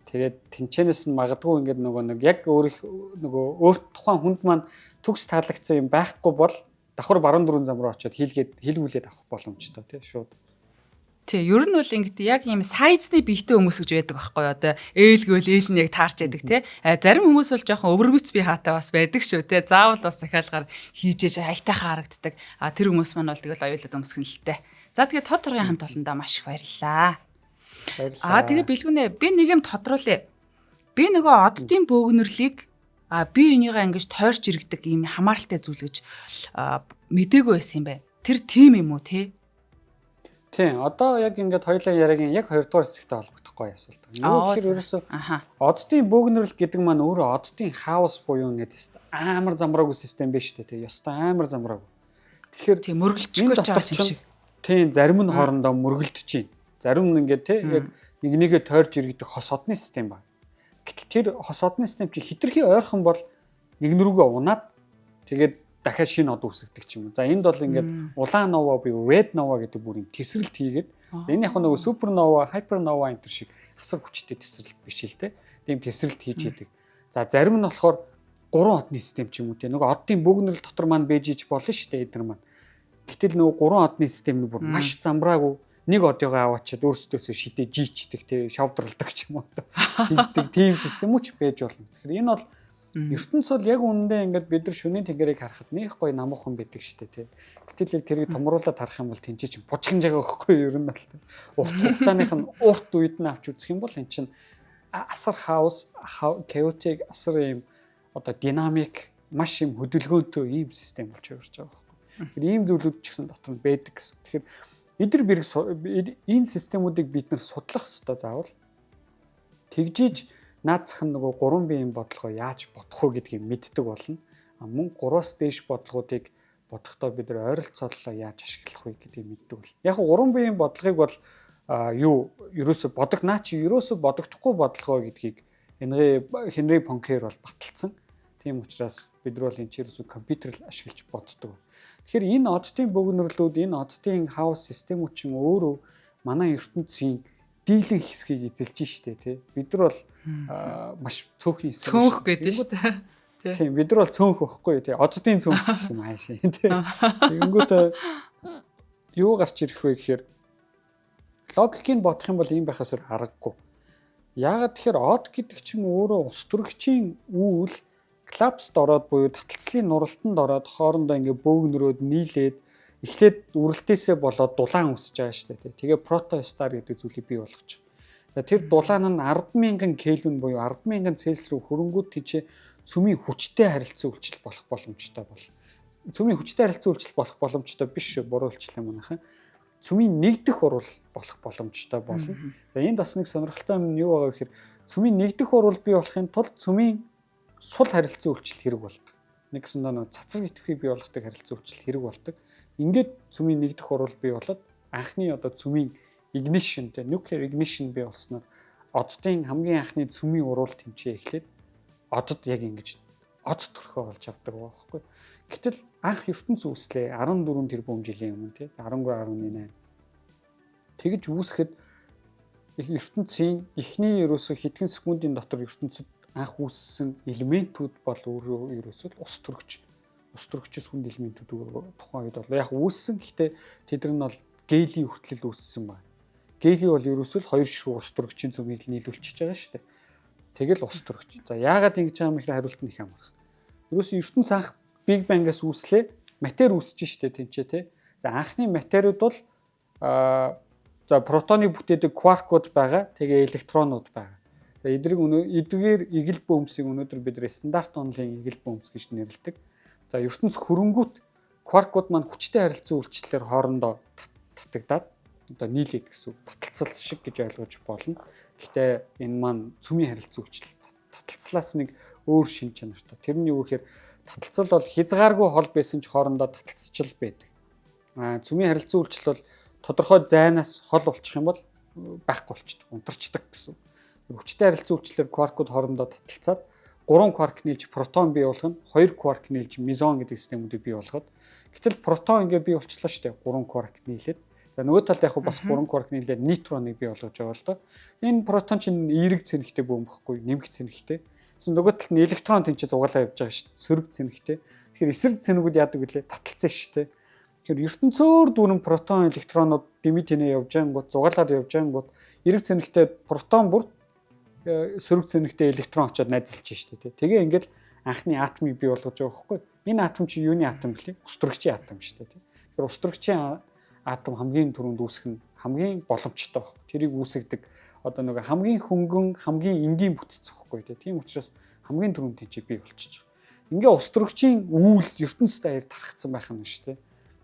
тэгээд тэнчэнээс нь магадгүй ингээд нөгөө нэг яг өөрийнх нөгөө өөрт тухайн хүнд маань төгс таалагдсан юм байхгүй бол давхар баруун дөрвөн зам руу очиод хийлгүүлээд авах боломжтой тий шууд. Тий, ер нь бол ингээд яг ийм сайзны биетэй хүмүүс гэж байдаг байхгүй юу? Одоо ээлгөөл ээл нь яг таарч яадаг тий. Зарим хүмүүс бол жоохон өвөрмөц бие хаатай бас байдаг шүү тий. Заавал бас захиалгаар хийж ээж аятайхан харагддаг. Тэр хүмүүс маань бол тэгэл оюулаад өмсгөн л дээ. За тэгээ тод торгын хамт олондоо маш их баярлалаа. Баярлалаа. Тэгээ бэлгүнэ би нэг юм тодруулъя. Би нөгөө оддын бөөгнөрлийг би энийгээ ингэж тойрч иргэдэг ийм хамааралтай зүйл гэж мдээгүй байсан юм байна. Тэр тийм юм уу те? Тийм, одоо яг ингээд хоёулаа яриагийн яг хоёрдугаар хэсэгтэй холбогдох гоё асуулт. Нөгөө тэгэхээр ерөөсөө оддын бөөгнөрөл гэдэг маань өөрөө оддын хаос буюу ингээд амар замраагүй систем биш үү те. Ёстой амар замраагүй. Тэгэхээр тийм мөргөлдчих гэж байгаа юм шиг. Тийм, зарим нь хоорондоо мөргөлдөж чинь. Зарим нь ингээд те яг нэг нэгэ тойрж иргэдэг хос одны систем байна. Гэтэл тэр хос одны систем чи хитрхи ойрхон бол нэг нүргөө унаад тэгээд дахиад шинэ од үүсгдэг ч юм уу. За энд бол ингээд улаан нова буюу red nova гэдэг бүр юм тесрэлт хийгээд энэ яг нөгөө супернова, хайпернова энэ төр шиг асар хүчтэй тесрэлт биш л те. Тийм тесрэлт хийж идэг. За зарим нь болохоор гурван одны систем ч юм уу те. Нөгөө оддын бөөгнөрөл дотор маань бэж иж болно шүү дээ эдгээр маань. Гэтэл нөгөө гурван одны систем нь бүр маш замбраагүй нэг одыгоо аваачаад өөрсдөөсөө шидэ жийчдэг те, шавдралдаг ч юм уу. Тэгдэг тийм систем үуч байж болно. Тэгэхээр энэ бол ертөнц бол яг үнэндээ ингээд бид нар шөнийн тэнгэрийг харахад нэг гоё намуухан байдаг штэ тий. Гэтэл яг тэрийг томруулаад харах юм бол тэнцээ чинь бужигнж байгаа байхгүй юу ер нь бол. Урт хугацааных нь урт үед нь авч үзэх юм бол эн чинь асар хаос, chaotic, асар юм одоо динамик, маш юм хөдөлгөөнтэй ийм систем болж хувирч байгаа байхгүй. Тэгэхээр ийм зүйлүүд ч гэсэн дотор нь байдаг гэсэн. Тэгэхээр эдгээр бэрэг энэ системүүдийг бид нар судлах ёстой заавал. Тэгжиж наад зах нь нөгөө гурван биеийн бодлогоо яаж бодох вэ гэдгийг мэддэг болно. Мөн гураас дээш бодлогоодыг бодохдоо бид нар ойролцооллоо яаж ашиглах вэ гэдгийг мэддэг бол. Яг гурван биеийн бодлогыг бол юу ерөөсө бодог наа чи ерөөсө бодогдохгүй бодлогоо гэдгийг Хенри Понкер бол баталсан. Тийм учраас бид нар бол энэ чи ерөөсө компьютер ашиглаж боддог. Тэгэхээр энэ оддын бөгнөрлүүд, энэ оддын хаос системүүд чинь өөрөө манай ертөнцийн дийлэн хэсгийг эзэлж штэ тий. Бид нар бол маш цөөхөн хэсэг. Цөөнх гэдэг штэ. Тийм, бид нар бол цөөнх байхгүй тий. Оддын цөөнх гэх юм аашаа тий. Тэгэнгүүтээ юу гарч ирэх вэ гэхээр логикийг бодох юм бол ийм байхаас аргагүй. Яагаад тэгэхээр од гэдэг чинь өөрөө ус төрөгчийн үүл коллапст ороод буюу таталцлын нуралтанд ороод хоорондоо ингээ бөөгнөрөөд нийлээд эхлээд үрэлтээсээ болоод дулаан үсэж байгаа шүү дээ. Тэгээ протостар гэдэг зүйлийг бий болгож. За тэр дулаан нь 100000 Кельвин буюу 100000 Цельсий рүү хөрөнгүүд тийчээ цөмийн хүчтэй харилцан үйлчлэл болох боломжтой бол. Цөмийн хүчтэй харилцан үйлчлэл болох боломжтой биш шүү. Буруу үйлчлэл юм манайхан. Цөмийн нэгдэх уруул болох боломжтой болно. За, энд бас нэг сонирхолтой юм нь юу байгаа вэ гэхээр цөмийн нэгдэх уруул бий болохын тулд цөмийн сул харилцан үйлчлэл хэрэг болдог. Нэг гэсэндээ нөгөө цацраг идэвхий бий болгодог харилцан үйлчлэл хэрэг болдог. Ингээд цөмийн нэгдэх уруул бий болоод анхны одоо цөмийн ignition те, nuclear ignition бий болсноор оддын хамгийн анхны цөмийн уруул тэмцээ эхлээд одод яг ингэж од төрхөө болж авдаг байхгүй. Гэтэл анх ертөнц үүслээ 14 тэрбум жилийн өмнө тий, 13.8. Тэгж үүсгэхэд ертөнцийн эхний ерөөсө хэдхэн секундын дотор ертөнцид анх үүссэн элементүүд бол өөрөө ерөөсөө ус төрөгч, ус төрөгчс хүнд элементүүд тухайн үед бол яг үүссэн. Гэхдээ тэд нар нь бол гелий хүртэл үүссэн байна. Гелий бол ерөөсөө л хоёр ширхэг ус төрөгчийн цөмийг нийлүүлчихэж байгаа шүү дээ. Тэгэл ус төрөгч. За, яагаад ингэж байгаа юм гэхээр хариулт нь их амархан. Ерөөсөө ертөнц анх Big Bang-аас үүслээ. Матери үүсэж штэ тэнцээ те. За, анхны материуд бол за, протоныг бүтээдэг кваркууд байгаа. Тэгээ электронууд байгаа. За, эдрийг өнөө эдгээр эгэл бөөмсийг өнөөдөр бид нар стандарт онолын эгэл бөөмс гэж нэрлэдэг. За, ертөнц хөрөнгүүт кваркууд маань хүчтэй харилцан үйлчлэлээр хоорондоо татагдаад одоо нийлээд гэсэн үг, таталцал шиг гэж ойлгож болно. Гэхдээ энэ маань цөмийн харилцан үйлчлэл таталцлаас нэг өөр шин чанартай. Тэр нь юу гэхээр таталцал бол хязгааргүй хол байсан ч хоорондоо таталцчил байдаг. Цөмийн харилцан үйлчлэл бол тодорхой зайнаас хол болчих юм бол байхгүй болчдөг, унтарчдаг гэсэн үг. Хүчтэй харилцан үйлчлэлээр кваркууд хоорондоо таталцаад 3 кварк нийлж протон бий болгоно, 2 кварк нийлж мезон гэдэг системүүдийг бий болгоод. Гэтэл протон ингээ бий болчлоо шүү дээ. 3 кварк нийлээд. За, нөгөө талд яг бас 3 кварк нийлээд нейтроныг бий болгож байгаа л доо. Энэ протон чинь эерэг цэнэгтэй бөөн бохгүй, нэмэх цэнэгтэй. Тэгсэн нөгөө талд нь электрон тэнцээ зугаалаа явж байгаа шүү дээ. Сөрөг цэнэгтэй. Тэгэхээр эсрэг цэнэгүүд яадаг вүлээ? Таталцсан шүү дээ. Тэгэхээр ертөнцөөр дүүрэн протон электронууд дэмий тэнэ явж ангууд, зугаалаад явж ангууд эерэг цэнэгтэй протон бүр сөрөг цэнэгтэй электрон очиод найзалж шүү дээ. Тэгээ ингээл анхны атомыг бий болгож байгаа байхгүй. Энэ атом чи юуны атом гэлээ? Ус төрөгчийн атом шүү дээ. Тэгэхээр ус төрөгчийн атом хамгийн түрүүнд үүсэх нь хамгийн боломжтой байхгүй. Тэрийг үүсгдэг одоо нэг хамгийн хөнгөн, хамгийн энгийн бүтэц байхгүй тий. Тийм учраас хамгийн түрүүнд тийч бий болчихж байгаа. Ингээ ус төрөгчийн үүл ертөнцид аяар тархацсан байх нь шүү дээ.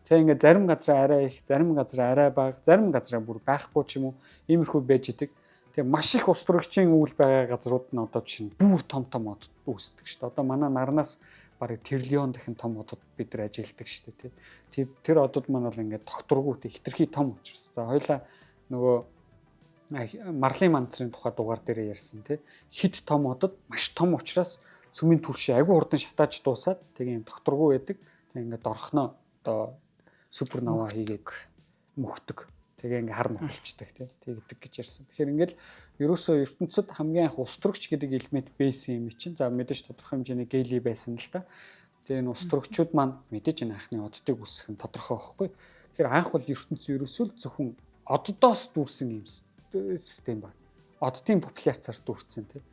Тэг ингээ зарим газар арай их, зарим газар арай бага, зарим газараа бүр байхгүй ч юм уу, иймэрхүү байж идэг. Тэгээ маш их ус төрөгчийн үүл байгаа газрууд нь одоо чинь бүр том том одод үүсдэг шүү дээ. Одоо манай нарнаас бараг триллион дахин том одод бид нар ажилладаг шүү дээ, тий. Тэр одод маань бол ингээд тогтургүй тий, хитрхи том учраас. За, хоёлаа нөгөө Марлын мансрын тухай дугаар дээр ярьсан тий. Хит том одод маш том учраас цөмийн түлшээ айгүй хурдан шатааж дуусаад тэгээ юм тогтургүй байдаг. Тэгээ ингээд орхноо одоо супернова хийгээд мөхдөг. Тэгээ ингээ хар нөхөлчдөг тий. Тэгдэг гэж ярьсан. Тэгэхээр ингээл ерөөсөө ертөнцид хамгийн анх ус төрөгч гэдэг элемент байсан юм чинь. За, мэдээж тодорхой хэмжээний гелий байсан л да. Тэгээ энэ ус төрөгчүүд маань мэдээж энэ анхны оддыг үүсгэх нь тодорхой байхгүй. Тэгэхээр анх бол ертөнц ерөөсөө л зөвхөн оддоос дүүрсэн юм систем байна. Оддын популяцаар дүүрсэн тий.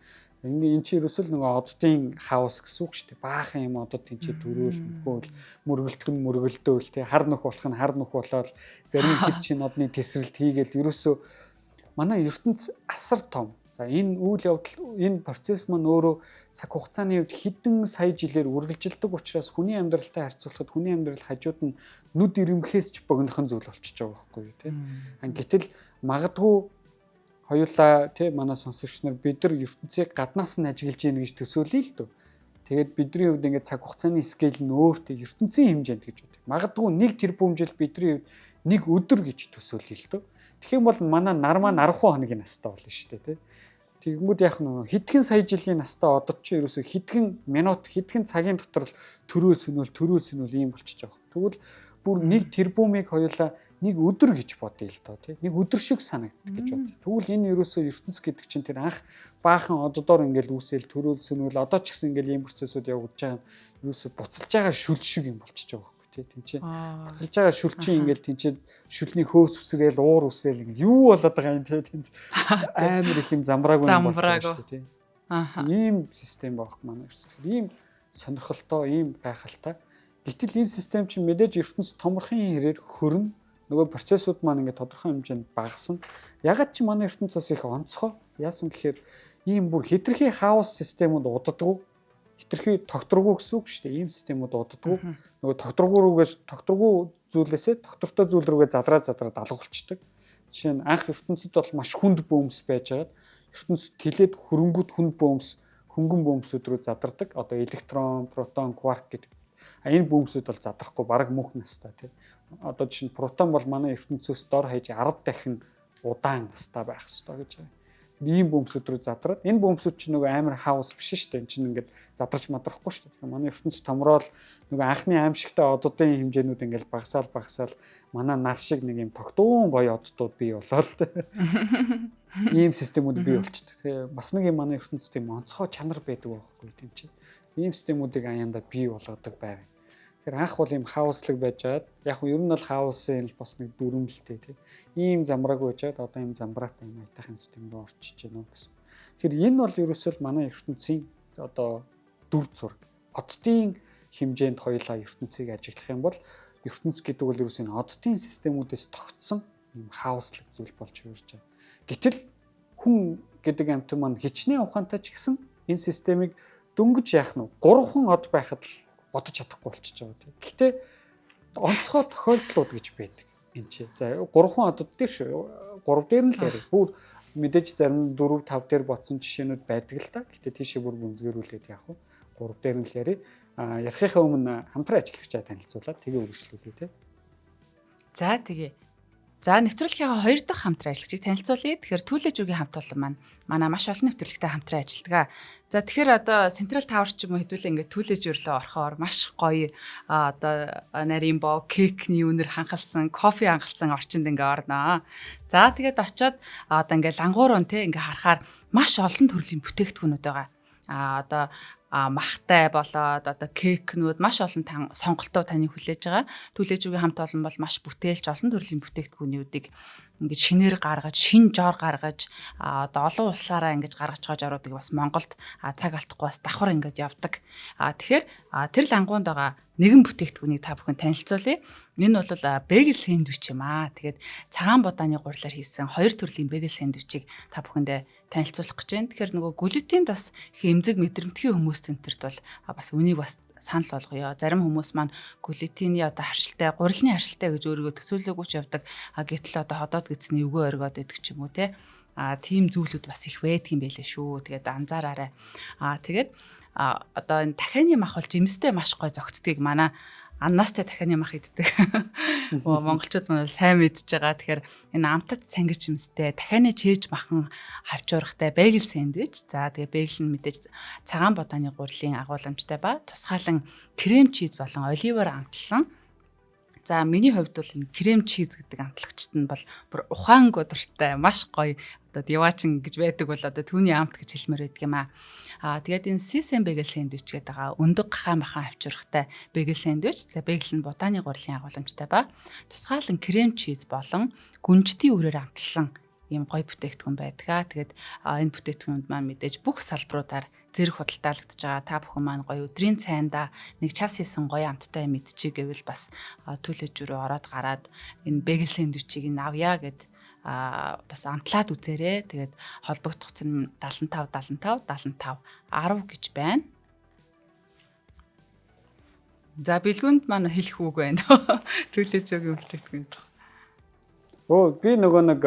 Ингээ эн чинь ерөөсөө л нөгөө оддын хаос гэсэн үг шүү дээ. Баахан юм одод тэнцээ төрөөл мөхөөл, мөргөлдөх нь мөргөлдөөл тий, хар нүх болох нь хар нүх болоод зарим хэд чинь одны тесрэлт хийгээл ерөөсөө манай ертөнц асар том. За, энэ үйл явдал, энэ процесс маань өөрөө цаг хугацааны хувьд хэдэн сая жилээр үргэлжилдэг учраас хүний амьдралтай харьцуулахад хүний амьдрал хажууд нь нүд ирэмхээс ч богинохон зүйл болчихж байгаа байхгүй юу тий. Гэтэл магадгүй хоёулаа тий, манай сонсогч нар, бид нар ертөнцийг гаднаас нь ажиглаж гин гэж төсөөлөе л дөө. Тэгээд бидний хувьд ингээд цаг хугацааны scale нь өөртөө ертөнцийн хэмжээнд гэж бодъё. Магадгүй 1 тэрбум жил бидний хувьд нэг өдөр гэж төсөөлөе л дөө. Тэгэх юм бол манай нар маань 10 хоногийн настай болно шүү дээ тий. Тэгэнгүүт яг нь хэдхэн сая жилийн настай одод чи ерөөсө хэдхэн минут, хэдхэн цагийн дотор л төрөө сөнөөл, төрөө сөнөөл ийм болчихж байгаа. Тэгвэл бүр 1 тэрбумыг хоёулаа нэг өдөр гэж бодъё л доо тий. Нэг өдөр шиг санагддаг гэж бодъё. Тэгвэл энэ ерөөсөө ертөнц гэдэг чинь тэр анх баахан оддоор ингээл үүсэл, төрөөл сөнөөл, одоо ч гэсэн ингээл ийм процессууд явагдаж байгаа нь ерөөсөө буцалж байгаа шүл шиг юм болчихж байгаа байхгүй тий. Тинчээ буцалж байгаа шүл чинь ингээл тинчээ шүлний хөөс үсрээл, уур үсрээл, ингээл юу болоод байгаа юм тий. Тэнд амар их юм замбраагүй юм болж байгаа шүү дээ тий. Ийм систем байх манай ертөнц. Ийм сонирхолтой, ийм гайхалтай. Гэтэл энэ систем чинь мэдээж ертөнц томорхын хэрээр хөрн, нөгөө процессууд маань ингээд тодорхой хэмжээнд багасна. Ягаад чи манай ертөнц бас их онцгой? Яасан гэхээр ийм бүр хитрхи хаос системүүд удадгүй, хитрхи тогтворгүй гэсэн үг шүү дээ. Ийм системүүд удадгүй. Нөгөө тогтворгүй рүүгээс тогтворгүй зүйлээсээ доктортой зүйл рүүгээ задраа задраад алга болчдөг. Жишээ нь анх ертөнцид бол маш хүнд бөөмс байж байгаад ертөнцид тэлээд хөрөнгөд хүнд бөөмс, хөнгөн бөөмсүүд рүү задардаг. Одоо электрон, протон, кварк гэдэг. А энэ бөөмсүүд бол задрахгүй, бараг мөнх настай, тий. Одоо жишээ нь протон бол манай ертөнцөөс дор хаяж 10 дахин удаан настай байх ёстой гэж байгаа. Ийм бөмсүүд рүү задраад, энэ бөмсүүд чинь нөгөө амар хаос биш шүү дээ. Энэ чинь ингээд задарч мадрахгүй шүү дээ. Тэгэхээр манай ертөнц томроод нөгөө анхны аимшигтай оддын хэмжээнүүд ингээд багасаал багасаал манай нар шиг нэг юм тогтуун гоё оддууд бий болоод ийм системүүд бий болчдөг. Тэгээ бас нэг юм, манай ертөнцид тийм онцгой чанар байдаг байхгүй, тийм чи. Ийм системүүдийг аяндаа бий болгодог байг. Тэгэхээр анх бол ийм хаослог байж байгаад, яг нь ер нь бол хаосын бас нэг дүрмэлтэй, тийм ийм замбраагүй байж байгаад одоо ийм замбраатай ийм аятайхан систем рүү орчиж байна гэсэн. Тэгэхээр энэ бол ерөөсөө л манай ертөнцийн одоо дүр зураг. Оддын хэмжээнд хоёулаа ертөнцийг ажиглах юм бол ертөнц гэдэг бол ерөөсөө энэ оддын системүүдээс тогтсон ийм хаослог зүйл болж хувирч байгаа. Гэтэл хүн гэдэг амьтан маань хичнээн ухаантай ч гэсэн энэ системийг дөнгөж яах нь гурван од байхад л бодож чадахгүй болчихж байгаа, тийм. Гэхдээ онцгой тохиолдлууд гэж байдаг. Энэ чи. За, гурван одод дээр шүү. Гурав дээр нь л ярив. Бүр мэдээж зарим 4 5 дээр бодсон жишээнүүд байдаг л та. Гэхдээ тийшээ бүр гүнзгийрүүлээд яах вэ? Гурав дээр нь л ярив. А ярихынхаа өмнө хамтран ажиллагчаа танилцуулаад тэгээ үргэлжлүүлье, тийм. За, тэгээ. За, нэвтрүүлгийнхаа хоёр дахь хамтран ажиллагчийг танилцуулъя. Тэгэхээр Түлээж үгийн хамт олон маань манай маш олон нэвтрүүлэгтэй хамтран ажилладаг. За, тэгэхээр одоо Central Tower ч юм уу хэдүүлээ ингээд Түлээж рүү орохоор маш гоё одоо нарийн боо, кейкний үнэр ханхалсан, кофе ханхалсан орчинд ингээ орноо. За, тэгээд очиод одоо ингээ лангуурун те ингээ харахаар маш олон төрлийн бүтээгдэхүүнүүд байгаа. А одоо махтай болоод одоо кейкнүүд маш олон сонголтоо таны хүлээж байгаа. Түлээж үгийн хамт олон бол маш бүтээлч олон төрлийн бүтээгдэхүүнүүдийг ингээд шинээр гаргаж, шин жор гаргаж, одоо олон улсаараа ингэж гаргаж байгаа жоруудыг бас Монголд цаг алдахгүй бас давхар ингэж явдаг. Тэгэхээр тэр лангуунд байгаа нэгэн бүтээгдэхүүнийг та бүхэн танилцуулъя. Энэ бол bagel сэндвич юм аа. Тэгээд цагаан будааны гурлаар хийсэн хоёр төрлийн bagel сэндвичийг та бүхэндээ танилцуулах гэж байна. Тэгэхээр нөгөө глютенд бас их эмзэг мэдрэмтгий хүмүүс тэнтерт бол бас үнийг бас санал болгоё. Зарим хүмүүс маань глютений одоо харшилтай, гурилны харшилтай гэж өөрийгөө төсөөлөөгүй ч явдаг. А гэтэл одоо ходоод гэсний эвгүй оргиод байдаг ч юм уу, те. А тийм зүйлүүд бас их байдаг юм байлээ шүү. Тэгээд анзаараарай. А тэгээд одоо энэ дахианы мах бол жимстэй маш гой зөгцдгийг манай аннаастай дахианы мах иддэг. Монголчууд маань сайн мэдж байгаа. Тэгэхээр энэ амтат сангиж жимстэй дахианы чээж махан хавчуургатай bagel сэндвич. За, тэгээ bagel нь мэдээж цагаан будааны гурилын агуулмжтай ба тусгаалan cream cheese болон оливоор амталсан. За, миний хувьд бол энэ cream cheese гэдэг амтлагчт нь бол бүр ухаангүй дуртай, маш гоё одоо диваачин гэж байдаг бол одоо түүний амт гэж хэлмээр байдаг юм аа. Аа тэгээд энэ sesame bagel сэндвич гэдэг байгаа өндөг гахаа махан хавчуургатай bagel сэндвич. За, bagel нь будааны гурилын агуулмжтай ба тусгаалan cream cheese болон гүнжтийн үрээр амталсан ийм гоё бүтээгдэхүүн байдаг. Тэгээд энэ бүтээгдэхүүнүүд маань мэдээж бүх салбаруудаар зэрэг худалдаалагдаж байгаа. Та бүхэн маань гоё өдрийн цайндаа нэг час хийсэн гоё амттай юм идчихье гэвэл бас түлээж рүү ороод гараад энэ bagel сэндвичийг нь авъя гэд бас амтлаад үзээрэй. Тэгээд холбогдох цэн 75 75 75 10 гэж байна. За, бэлгүүнд маань хэлэх үг байна. Түлээж өгийн бүтээгдэхүүн. Өө, би нөгөө нэг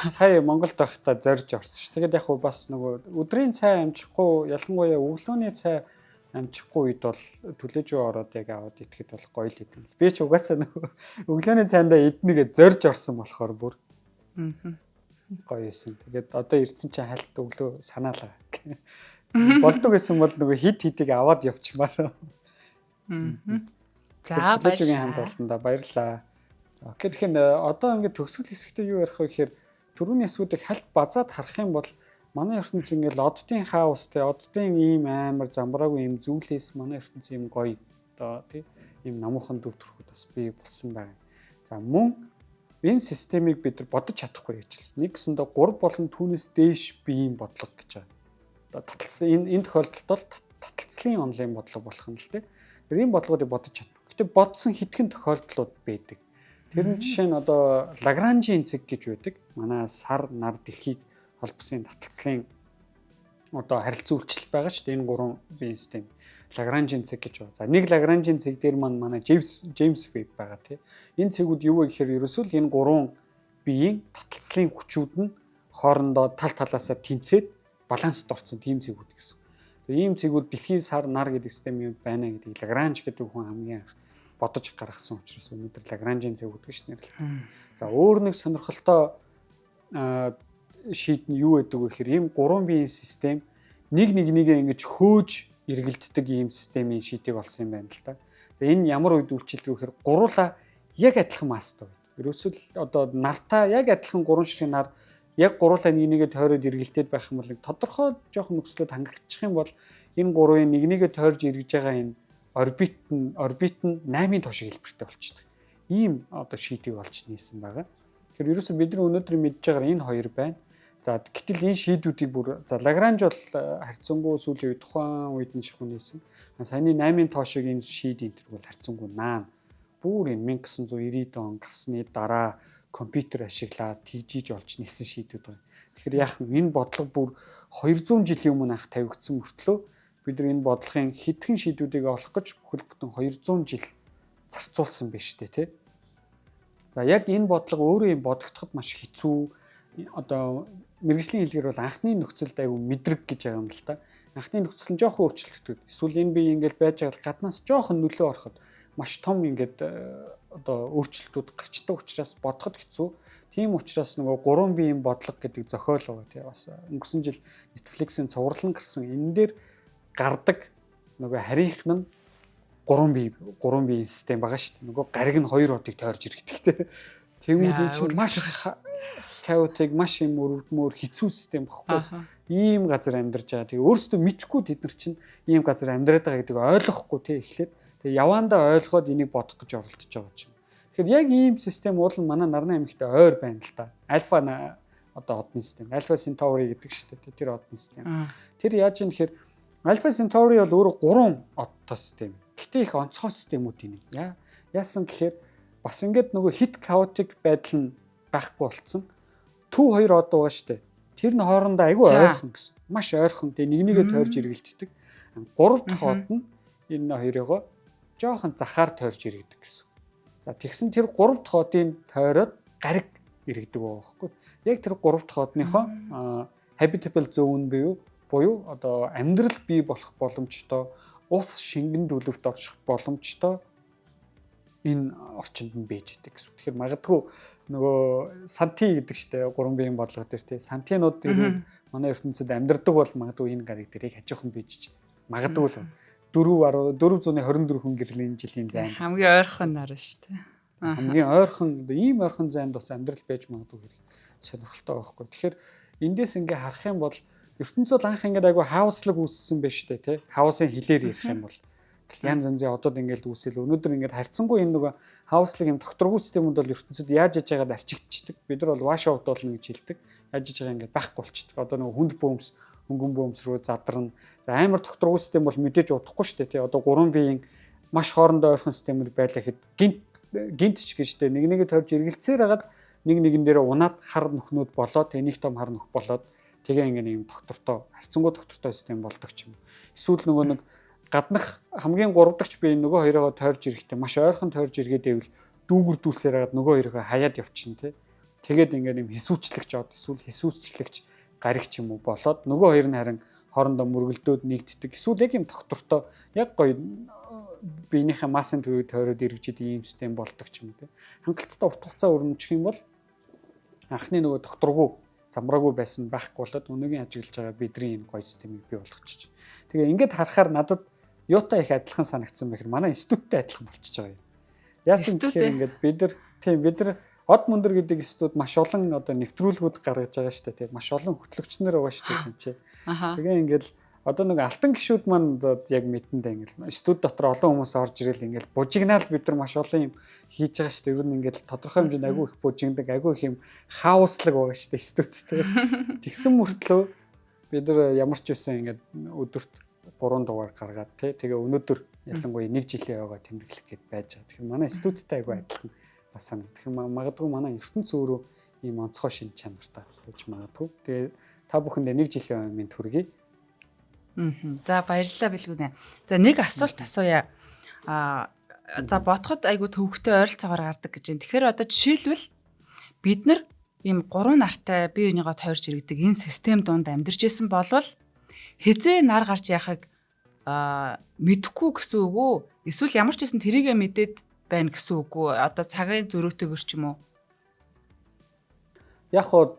сая Монголд байхдаа зорж орсон ш. Тэгээд яг хуу бас нөгөө өдрийн цай амжихгүй, ялангуяа өглөөний цай амжихгүй үед бол түлээж рүү ороод яг аваад идэхэд бол гоё л идэв. Би ч угаасаа нөгөө өглөөний цайндаа идэнэ гэж зорж орсон болохоор бүр гоё байсан. Тэгээд одоо ирсэн чинь хальт өглөө санаалаа. Болдог гэсэн бол нөгөө хид хидийг аваад явчмаар. За, баярлалаа. Хамт олондоо баярлалаа. Окей, тэгэхээр одоо ингээд төгсгөл хэсэгтээ юу ярих вэ гэхээр түрүүний хэсгүүдийг хальт базаад харах юм бол манай ертөнц ингээд оддын хаостай, оддын ийм амар замбраагүй ийм зүйлээс манай ертөнц ийм гоё одоо тий ийм намуухан дүр төрхүүд бас бий болсон байна. За, мөн энэ системийг бид нар бодож чадахгүй гэж хэлсэн. Нэг гэсэндээ 3 болон түүнээс дээш биеийн бодлого гэж байгаа. Одоо таталцсан энэ тохиолдолд бол таталцлын онолын бодлого болох юм л тий. Тэр ийм бодлогоодыг бодож чадахгүй. Гэтэ бодсон хэдхэн тохиолдлууд байдаг. Тэр нь жишээ нь одоо Лагранжийн цэг гэж байдаг. Манай сар, нар, дэлхийг холбосон таталцлын одоо харилцан үйлчлэл байгаа шүү дээ. Энэ гурван биеийн систем. Лагранжийн цэг гэж байна. За нэг Лагранжийн цэг дээр маань манай Джеймс Веб байгаа тий. Энэ цэгүүд юу вэ гэхээр ерөөсөө л энэ гурван биеийн таталцлын хүчүүд нь хоорондоо тал талаасаа тэнцээд баланст орсон тийм цэгүүд гэсэн. За ийм цэгүүд дэлхийн сар нар гэдэг систем юм байна гэдгийг Лагранж гэдэг хүн хамгийн анх бодож гаргасан учраас өнөөдөр Лагранжийн цэгүүд гэж нэрлэдэг. За өөр нэг сонирхолтой шийд нь юу гэдэг вэ гэхээр ийм гурван биеийн систем нэг нэгнийгээ ингэж хөөж эргэлддэг ийм системийн шийдийг олсон юм байна л да. За энэ ямар үед үйлчилдэг вэ гэхээр гуруула яг адилхан масстай үед. Ерөөсөө л одоо нартаа яг адилхан гурван ширхэг нар яг гуруула нэг нэгээ тойроод эргэлдээд байх юм бол нэг тодорхой жоохон нөхцлөд хангагдчих юм бол энэ гурвын нэг нэгээ тойрж эргэж байгаа энэ орбит нь 8-ын тоо шиг хэлбэртэй болчихдог. Ийм одоо шийдийг олж нээсэн байгаа. Тэгэхээр ерөөсөө бидний өнөөдөр мэдж байгаа энэ хоёр байна. За гэтэл энэ шийдвүүдийг бүр за Лагранж бол харьцангуй сүүлийн үед тухайн үед нь шахуу нээсэн. Саяны 8-ын тоо шиг энэ шийд энэ төр бол харьцангуй наан. Бүр энэ 1990 он гарсны дараа компьютер ашиглаад тэгжиж олж нээсэн шийдвүүд байна. Тэгэхээр яах нь энэ бодлого бүр 200 жилийн өмнө анх тавигдсан мөртлөө бид нар энэ бодлогын хэдхэн шийдвүүдийг олох гэж бүхэл бүтэн 200 жил зарцуулсан байж тээ, тий. За яг энэ бодлого өөрөө юм бодогдоход маш хэцүү, одоо мэргэжлийн хэлгээр бол анхны нөхцөлд айгүй мэдрэг гэж байгаа юм л та. Анхны нөхцөл нь жоохон өөрчлөгдөв. Эсвэл энэ бие ингээд байж байгаа гаднаас жоохон нөлөө ороход маш том ингээд одоо өөрчлөлтүүд гарчдаг учраас бодоход хэцүү. Тийм учраас нөгөө гурван биеийн бодлого гэдэг зохиол байгаа тий, бас өнгөрсөн жил Netflix-ийн цуврал нь гарсан. Энэ дээр гардаг нөгөө харийнх нь гурван биеийн систем байгаа шүү дээ. Нөгөө гариг нь хоёр одыг тойрж иргэдэг тий. Тэгмүүд энэ чинь маш chaotic, маш юм өрөвдмөр хэцүү систем багхгүй. Ийм газар амьдарч байгаа. Тэгээ өөрсдөө мэдэхгүй, тэд нар чинь ийм газар амьдраад байгаа гэдгийг ойлгохгүй тий эхлээд. Тэгээ яваандаа ойлгоод энийг бодох гэж оролдож байгаа юм. Тэгэхээр яг ийм систем уул нь манай нарны аймагт ойр байна л да. Альфа одоо одны систем. Альфа Centauri гэдэг шүү дээ. Тэр одны систем. Тэр яаж юм гэхээр Альфа Centauri бол өөрөө гурван одтой систем. Гэтэ их онцгой системүүд юм. Яасан гэхээр бас ингээд нөгөө хит chaotic байдал нь байхгүй болцсон. Төв хоёр од байгаа шүү дээ. Тэр нь хоорондоо айгүй ойрхон гэсэн. Маш ойрхон. Тэгээ нэг нэгээ тойрж эргэлддэг. Гурав дахь од нь энэ хоёрыгоо жоохон захаар тойрж эргэдэг гэсэн. За тэгсэн тэр гурав дахь одын тойроод гариг эргэдэг байгаа байхгүй. Яг тэр гурав дахь одныхоо habitable zone буюу одоо амьдрал бий болох боломжтой, ус шингэн төлөвт орших боломжтой энэ орчинд нь байж идэг гэсэн. Тэгэхээр магадгүй нөгөө Санти гэдэг штэ, гурван биеийн бодлого дээр тий. Сантинууд дээр манай ертөнцид амьдардаг бол магадгүй энэ гариг дээр яг хажуухан бийж магадгүй л 4 424 хүн гэрлийн жилийн займ. Хамгийн ойрхон нар шүү дээ. Хамгийн ойрхон, ийм ойрхон зайд бас амьдрал байж магадгүй хэрэг сонирхолтой байхгүй. Тэгэхээр эндээс ингээ харах юм бол ертөнцид анх ингээд айгу хаослог үүссэн байж тээ, тий. Хаосын хилээр ярих юм бол янз янзын одод ингээд үүсэл өнөөдөр ингээд харьцангуй энэ нөгөө хаослог юм докторгүй системүүд бол ертөнцид яаж яж байгаад арчигдчихдаг. Бид нар бол wash out болно гэж хэлдэг. Яаж яж байгаа ингээд байхгүй болчихдог. Одоо нөгөө хүнд бөөмс, хөнгөн бөөмс рүү задарна. За амар докторгүй систем бол мэдээж удахгүй шүү дээ, тий. Одоо гурван биеийн маш хоорондоо ойрхон системүүд байлаа гэхэд гинт гинт ч гэж дээ нэг нэгэ тойрж эргэлцээр хагаад нэг нэгэн дээр унаад хар нөхнүүд болоод тэг нэг том хар нөх болоод тэгээ ингээ нэг юм доктортой, харьцангуй доктортой систем болдог ч юм. Эсвэл нөгөө нэг гаднах хамгийн гурав дахь бие нөгөө хоёроо тойрж ирэхдээ маш ойрхон тойрж эргээд байвал дүүгэрдүүлсээр хагаад нөгөө хоёроо хаяад явчихна тий. Тэгээд ингээд юм хэсүүчлэгч од эсвэл хэсүүчлэгч гариг ч юм уу болоод нөгөө хоёр нь харин хоорондоо мөргөлдөөд нэгддэг. Эсвэл яг юм доктортой яг гоё биенийхээ массын төвийг тойроод эргэж идэг ийм систем болдог ч юм уу тий. Хангалттай урт хугацаа өрнөчих юм бол анхны нөгөө докторгүй замраагүй байсан байхгүй болоод өнөөгийн ажиглаж байгаа бидний энэ гоё системийг бий болгочих. Тэгээ ингээд харахаар надад юутай их адилхан санагдсан бэ гэхээр манай институттэй адилхан болчихж байгаа юм. Яасан гэхээр ингээд бид нар тийм, бид нар Од мөндөр гэдэг институт маш олон одоо нэвтрүүлгүүд гаргаж байгаа шүү дээ, тийм, маш олон хөтлөгч нар байгаа шүү дээ тийм чи. Тэгээ ингээд одоо нэг алтан гишүүд маань яг мэдэндээ ингээд институт дотор олон хүмүүс орж ирэл ингээд бужигнаал бид нар маш олон юм хийж байгаа шүү дээ. Ер нь ингээд тодорхой хэмжээнд айгүй их бужигнадаг, айгүй их юм хаослаг байгаа шүү дээ институт, тийм. Тэгсэн мөртлөө бид нар ямар ч байсан ингээд өдөрт 3 дугаар гаргаад тий, тэгээ өнөөдөр ялангуяа нэг жилийн ойгоо тэмдэглэх гээд байж байгаа. Тэгэхээр манай институттай айгүй адилхан бас санагдах. Тэгэхээр магадгүй манай ертөнц өөрөө ийм онцгой шинж чанартай байж магадгүй. Тэгээ та бүхэндээ нэг жилийн ой минь төргий. За баярлалаа Бэлгүнэ. За нэг асуулт асууя. За бодоход айгу төвөгтэй ойролцоогоор гардаг гэж байна. Тэгэхээр одоо жишээлбэл бид нар ийм 3 нартай бие биенийгөө тойрж иргэдэг энэ систем дунд амьдарч исэн болвол хизээ нар гарч яхаг мэдэхгүй гэсэн үг үү? Эсвэл ямар ч байсан тэрийгэ мэдээд байна гэсэн үг үү? Одоо цагийн зөрөөтэйгэр ч юм уу? Яг хоо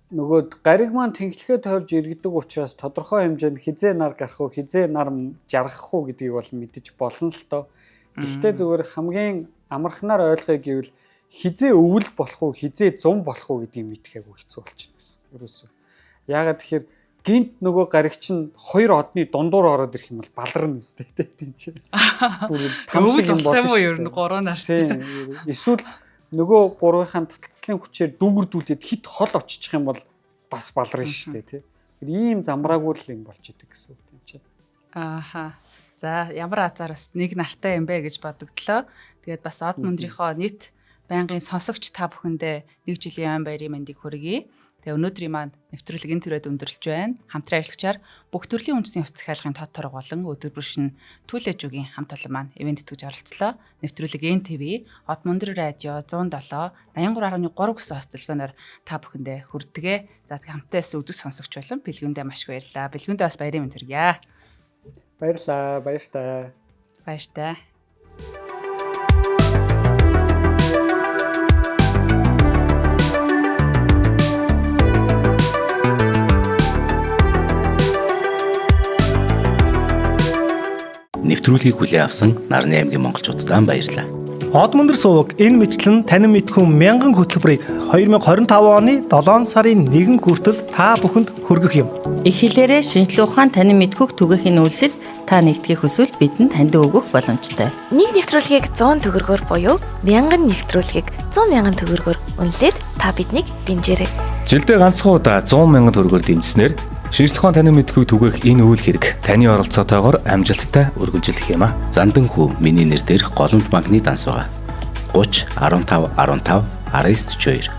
нөгөө гариг маань тэнхлэгээ тойрж иргэдэг учраас тодорхой хэмжээнд хизээ нар гарах уу, хизээ нар жаргах уу гэдгийг бол мэдэж болно л доо. Гэхдээ зүгээр хамгийн амархнаар ойлгоё гэвэл хизээ өвөл болох уу, хизээ зум болох уу гэдгийг мэдэх айгүй хэцүү болчихно гэсэн. Ерөөсөө. Яагаад тэгэхээр гинт нөгөө гариг чинь хоёр одны дундуур ороод ирэх юм бол баларна үстэй тийм чинь. Бүр там шиг юм болно шүү. Ер нь 3 нартай. Эсвэл нөгөө гурвынхаа таталцлын хүчээр дүүгэрдүүлээд хит хол оччих юм бол бас баларна шүү дээ тий. Тэр ийм замраагүй л юм болж идэг гэсэн үг тийм чинь. Ааха. За ямар азар бас нэг нартай юм бэ гэж бодогдлоо. Тэгээд бас од мөндрийнхөө нийт байнгын сонсогч та бүхэндээ нэг жилийн ой баярын мэндийг хүргэе. Тэгээ өнөөдрийн маань нэвтрүүлэг энэ түрээд өндөрлөж байна. Хамтран ажиллагчаар бүх төрлийн үндэсний хувьц захиалгын тод торг болон өдөр бүр шин Түлээжүгийн хамт олон маань ивент тэтгэж оролцлоо. Нэвтрүүлэг NTV, Од мөндөр радио 107 83.3 гэсэн хост төлөвөөр та бүхэндээ хүрдэгэ. За тэгээ хамтаа байсан үзэг сонсогч болон бэлгүүндээ маш их баярлалаа. Бэлгүүндээ бас баярын мэнд хүргье. Баярлалаа, баяртай. Баяртай. Нэвтрүүлгийг хүлээн авсан Нарны аймгийн монголчуудад баярлалаа. Од мөндөр суваг энэ мэтлэн танин мэдхүн мянган хөтөлбөрийг 2025 оны 7 сарын 1 хүртэл та бүхэнд хүргэх юм. Их хэлээрээ шинжлэх ухаан танин мэдхүйг түгээхийн үйлсэд та нэгдэхийг хүсвэл бидэнд таньд өгөх боломжтой. Нэг нэвтрүүлгийг 100 төгрөгөөр буюу 1000 нэвтрүүлгийг 100 мянган төгрөгөөр үнэлээд та биднийг дэмжээрэй. Жилдээ ганцхан удаа 100 мянган төгрөгөөр дэмжснээр шинжлэх ухаан танин мэдхүйг түгээх энэ үйл хэрэг таны оролцоотойгоор амжилттай үргэлжлэх юм а. Зандан хүү миний нэр дээрх Голомт банкны данс байгаа. 30 15 15 19 42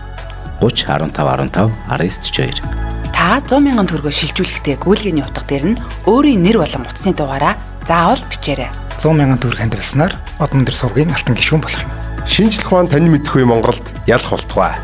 30 15 15 19 42. Та 100 мянган төгрөгөөр шилжүүлэхдээ гүйлгээний утга дээр нь өөрийн нэр болон утасны дугаараа заавал бичээрэй. 100 мянган төгрөг хандивалснаар Од мөндөр сувгийн алтан гишүүн болох юм. Шинжлэх ухаан танин мэдхүй Монголд ялах болтугай.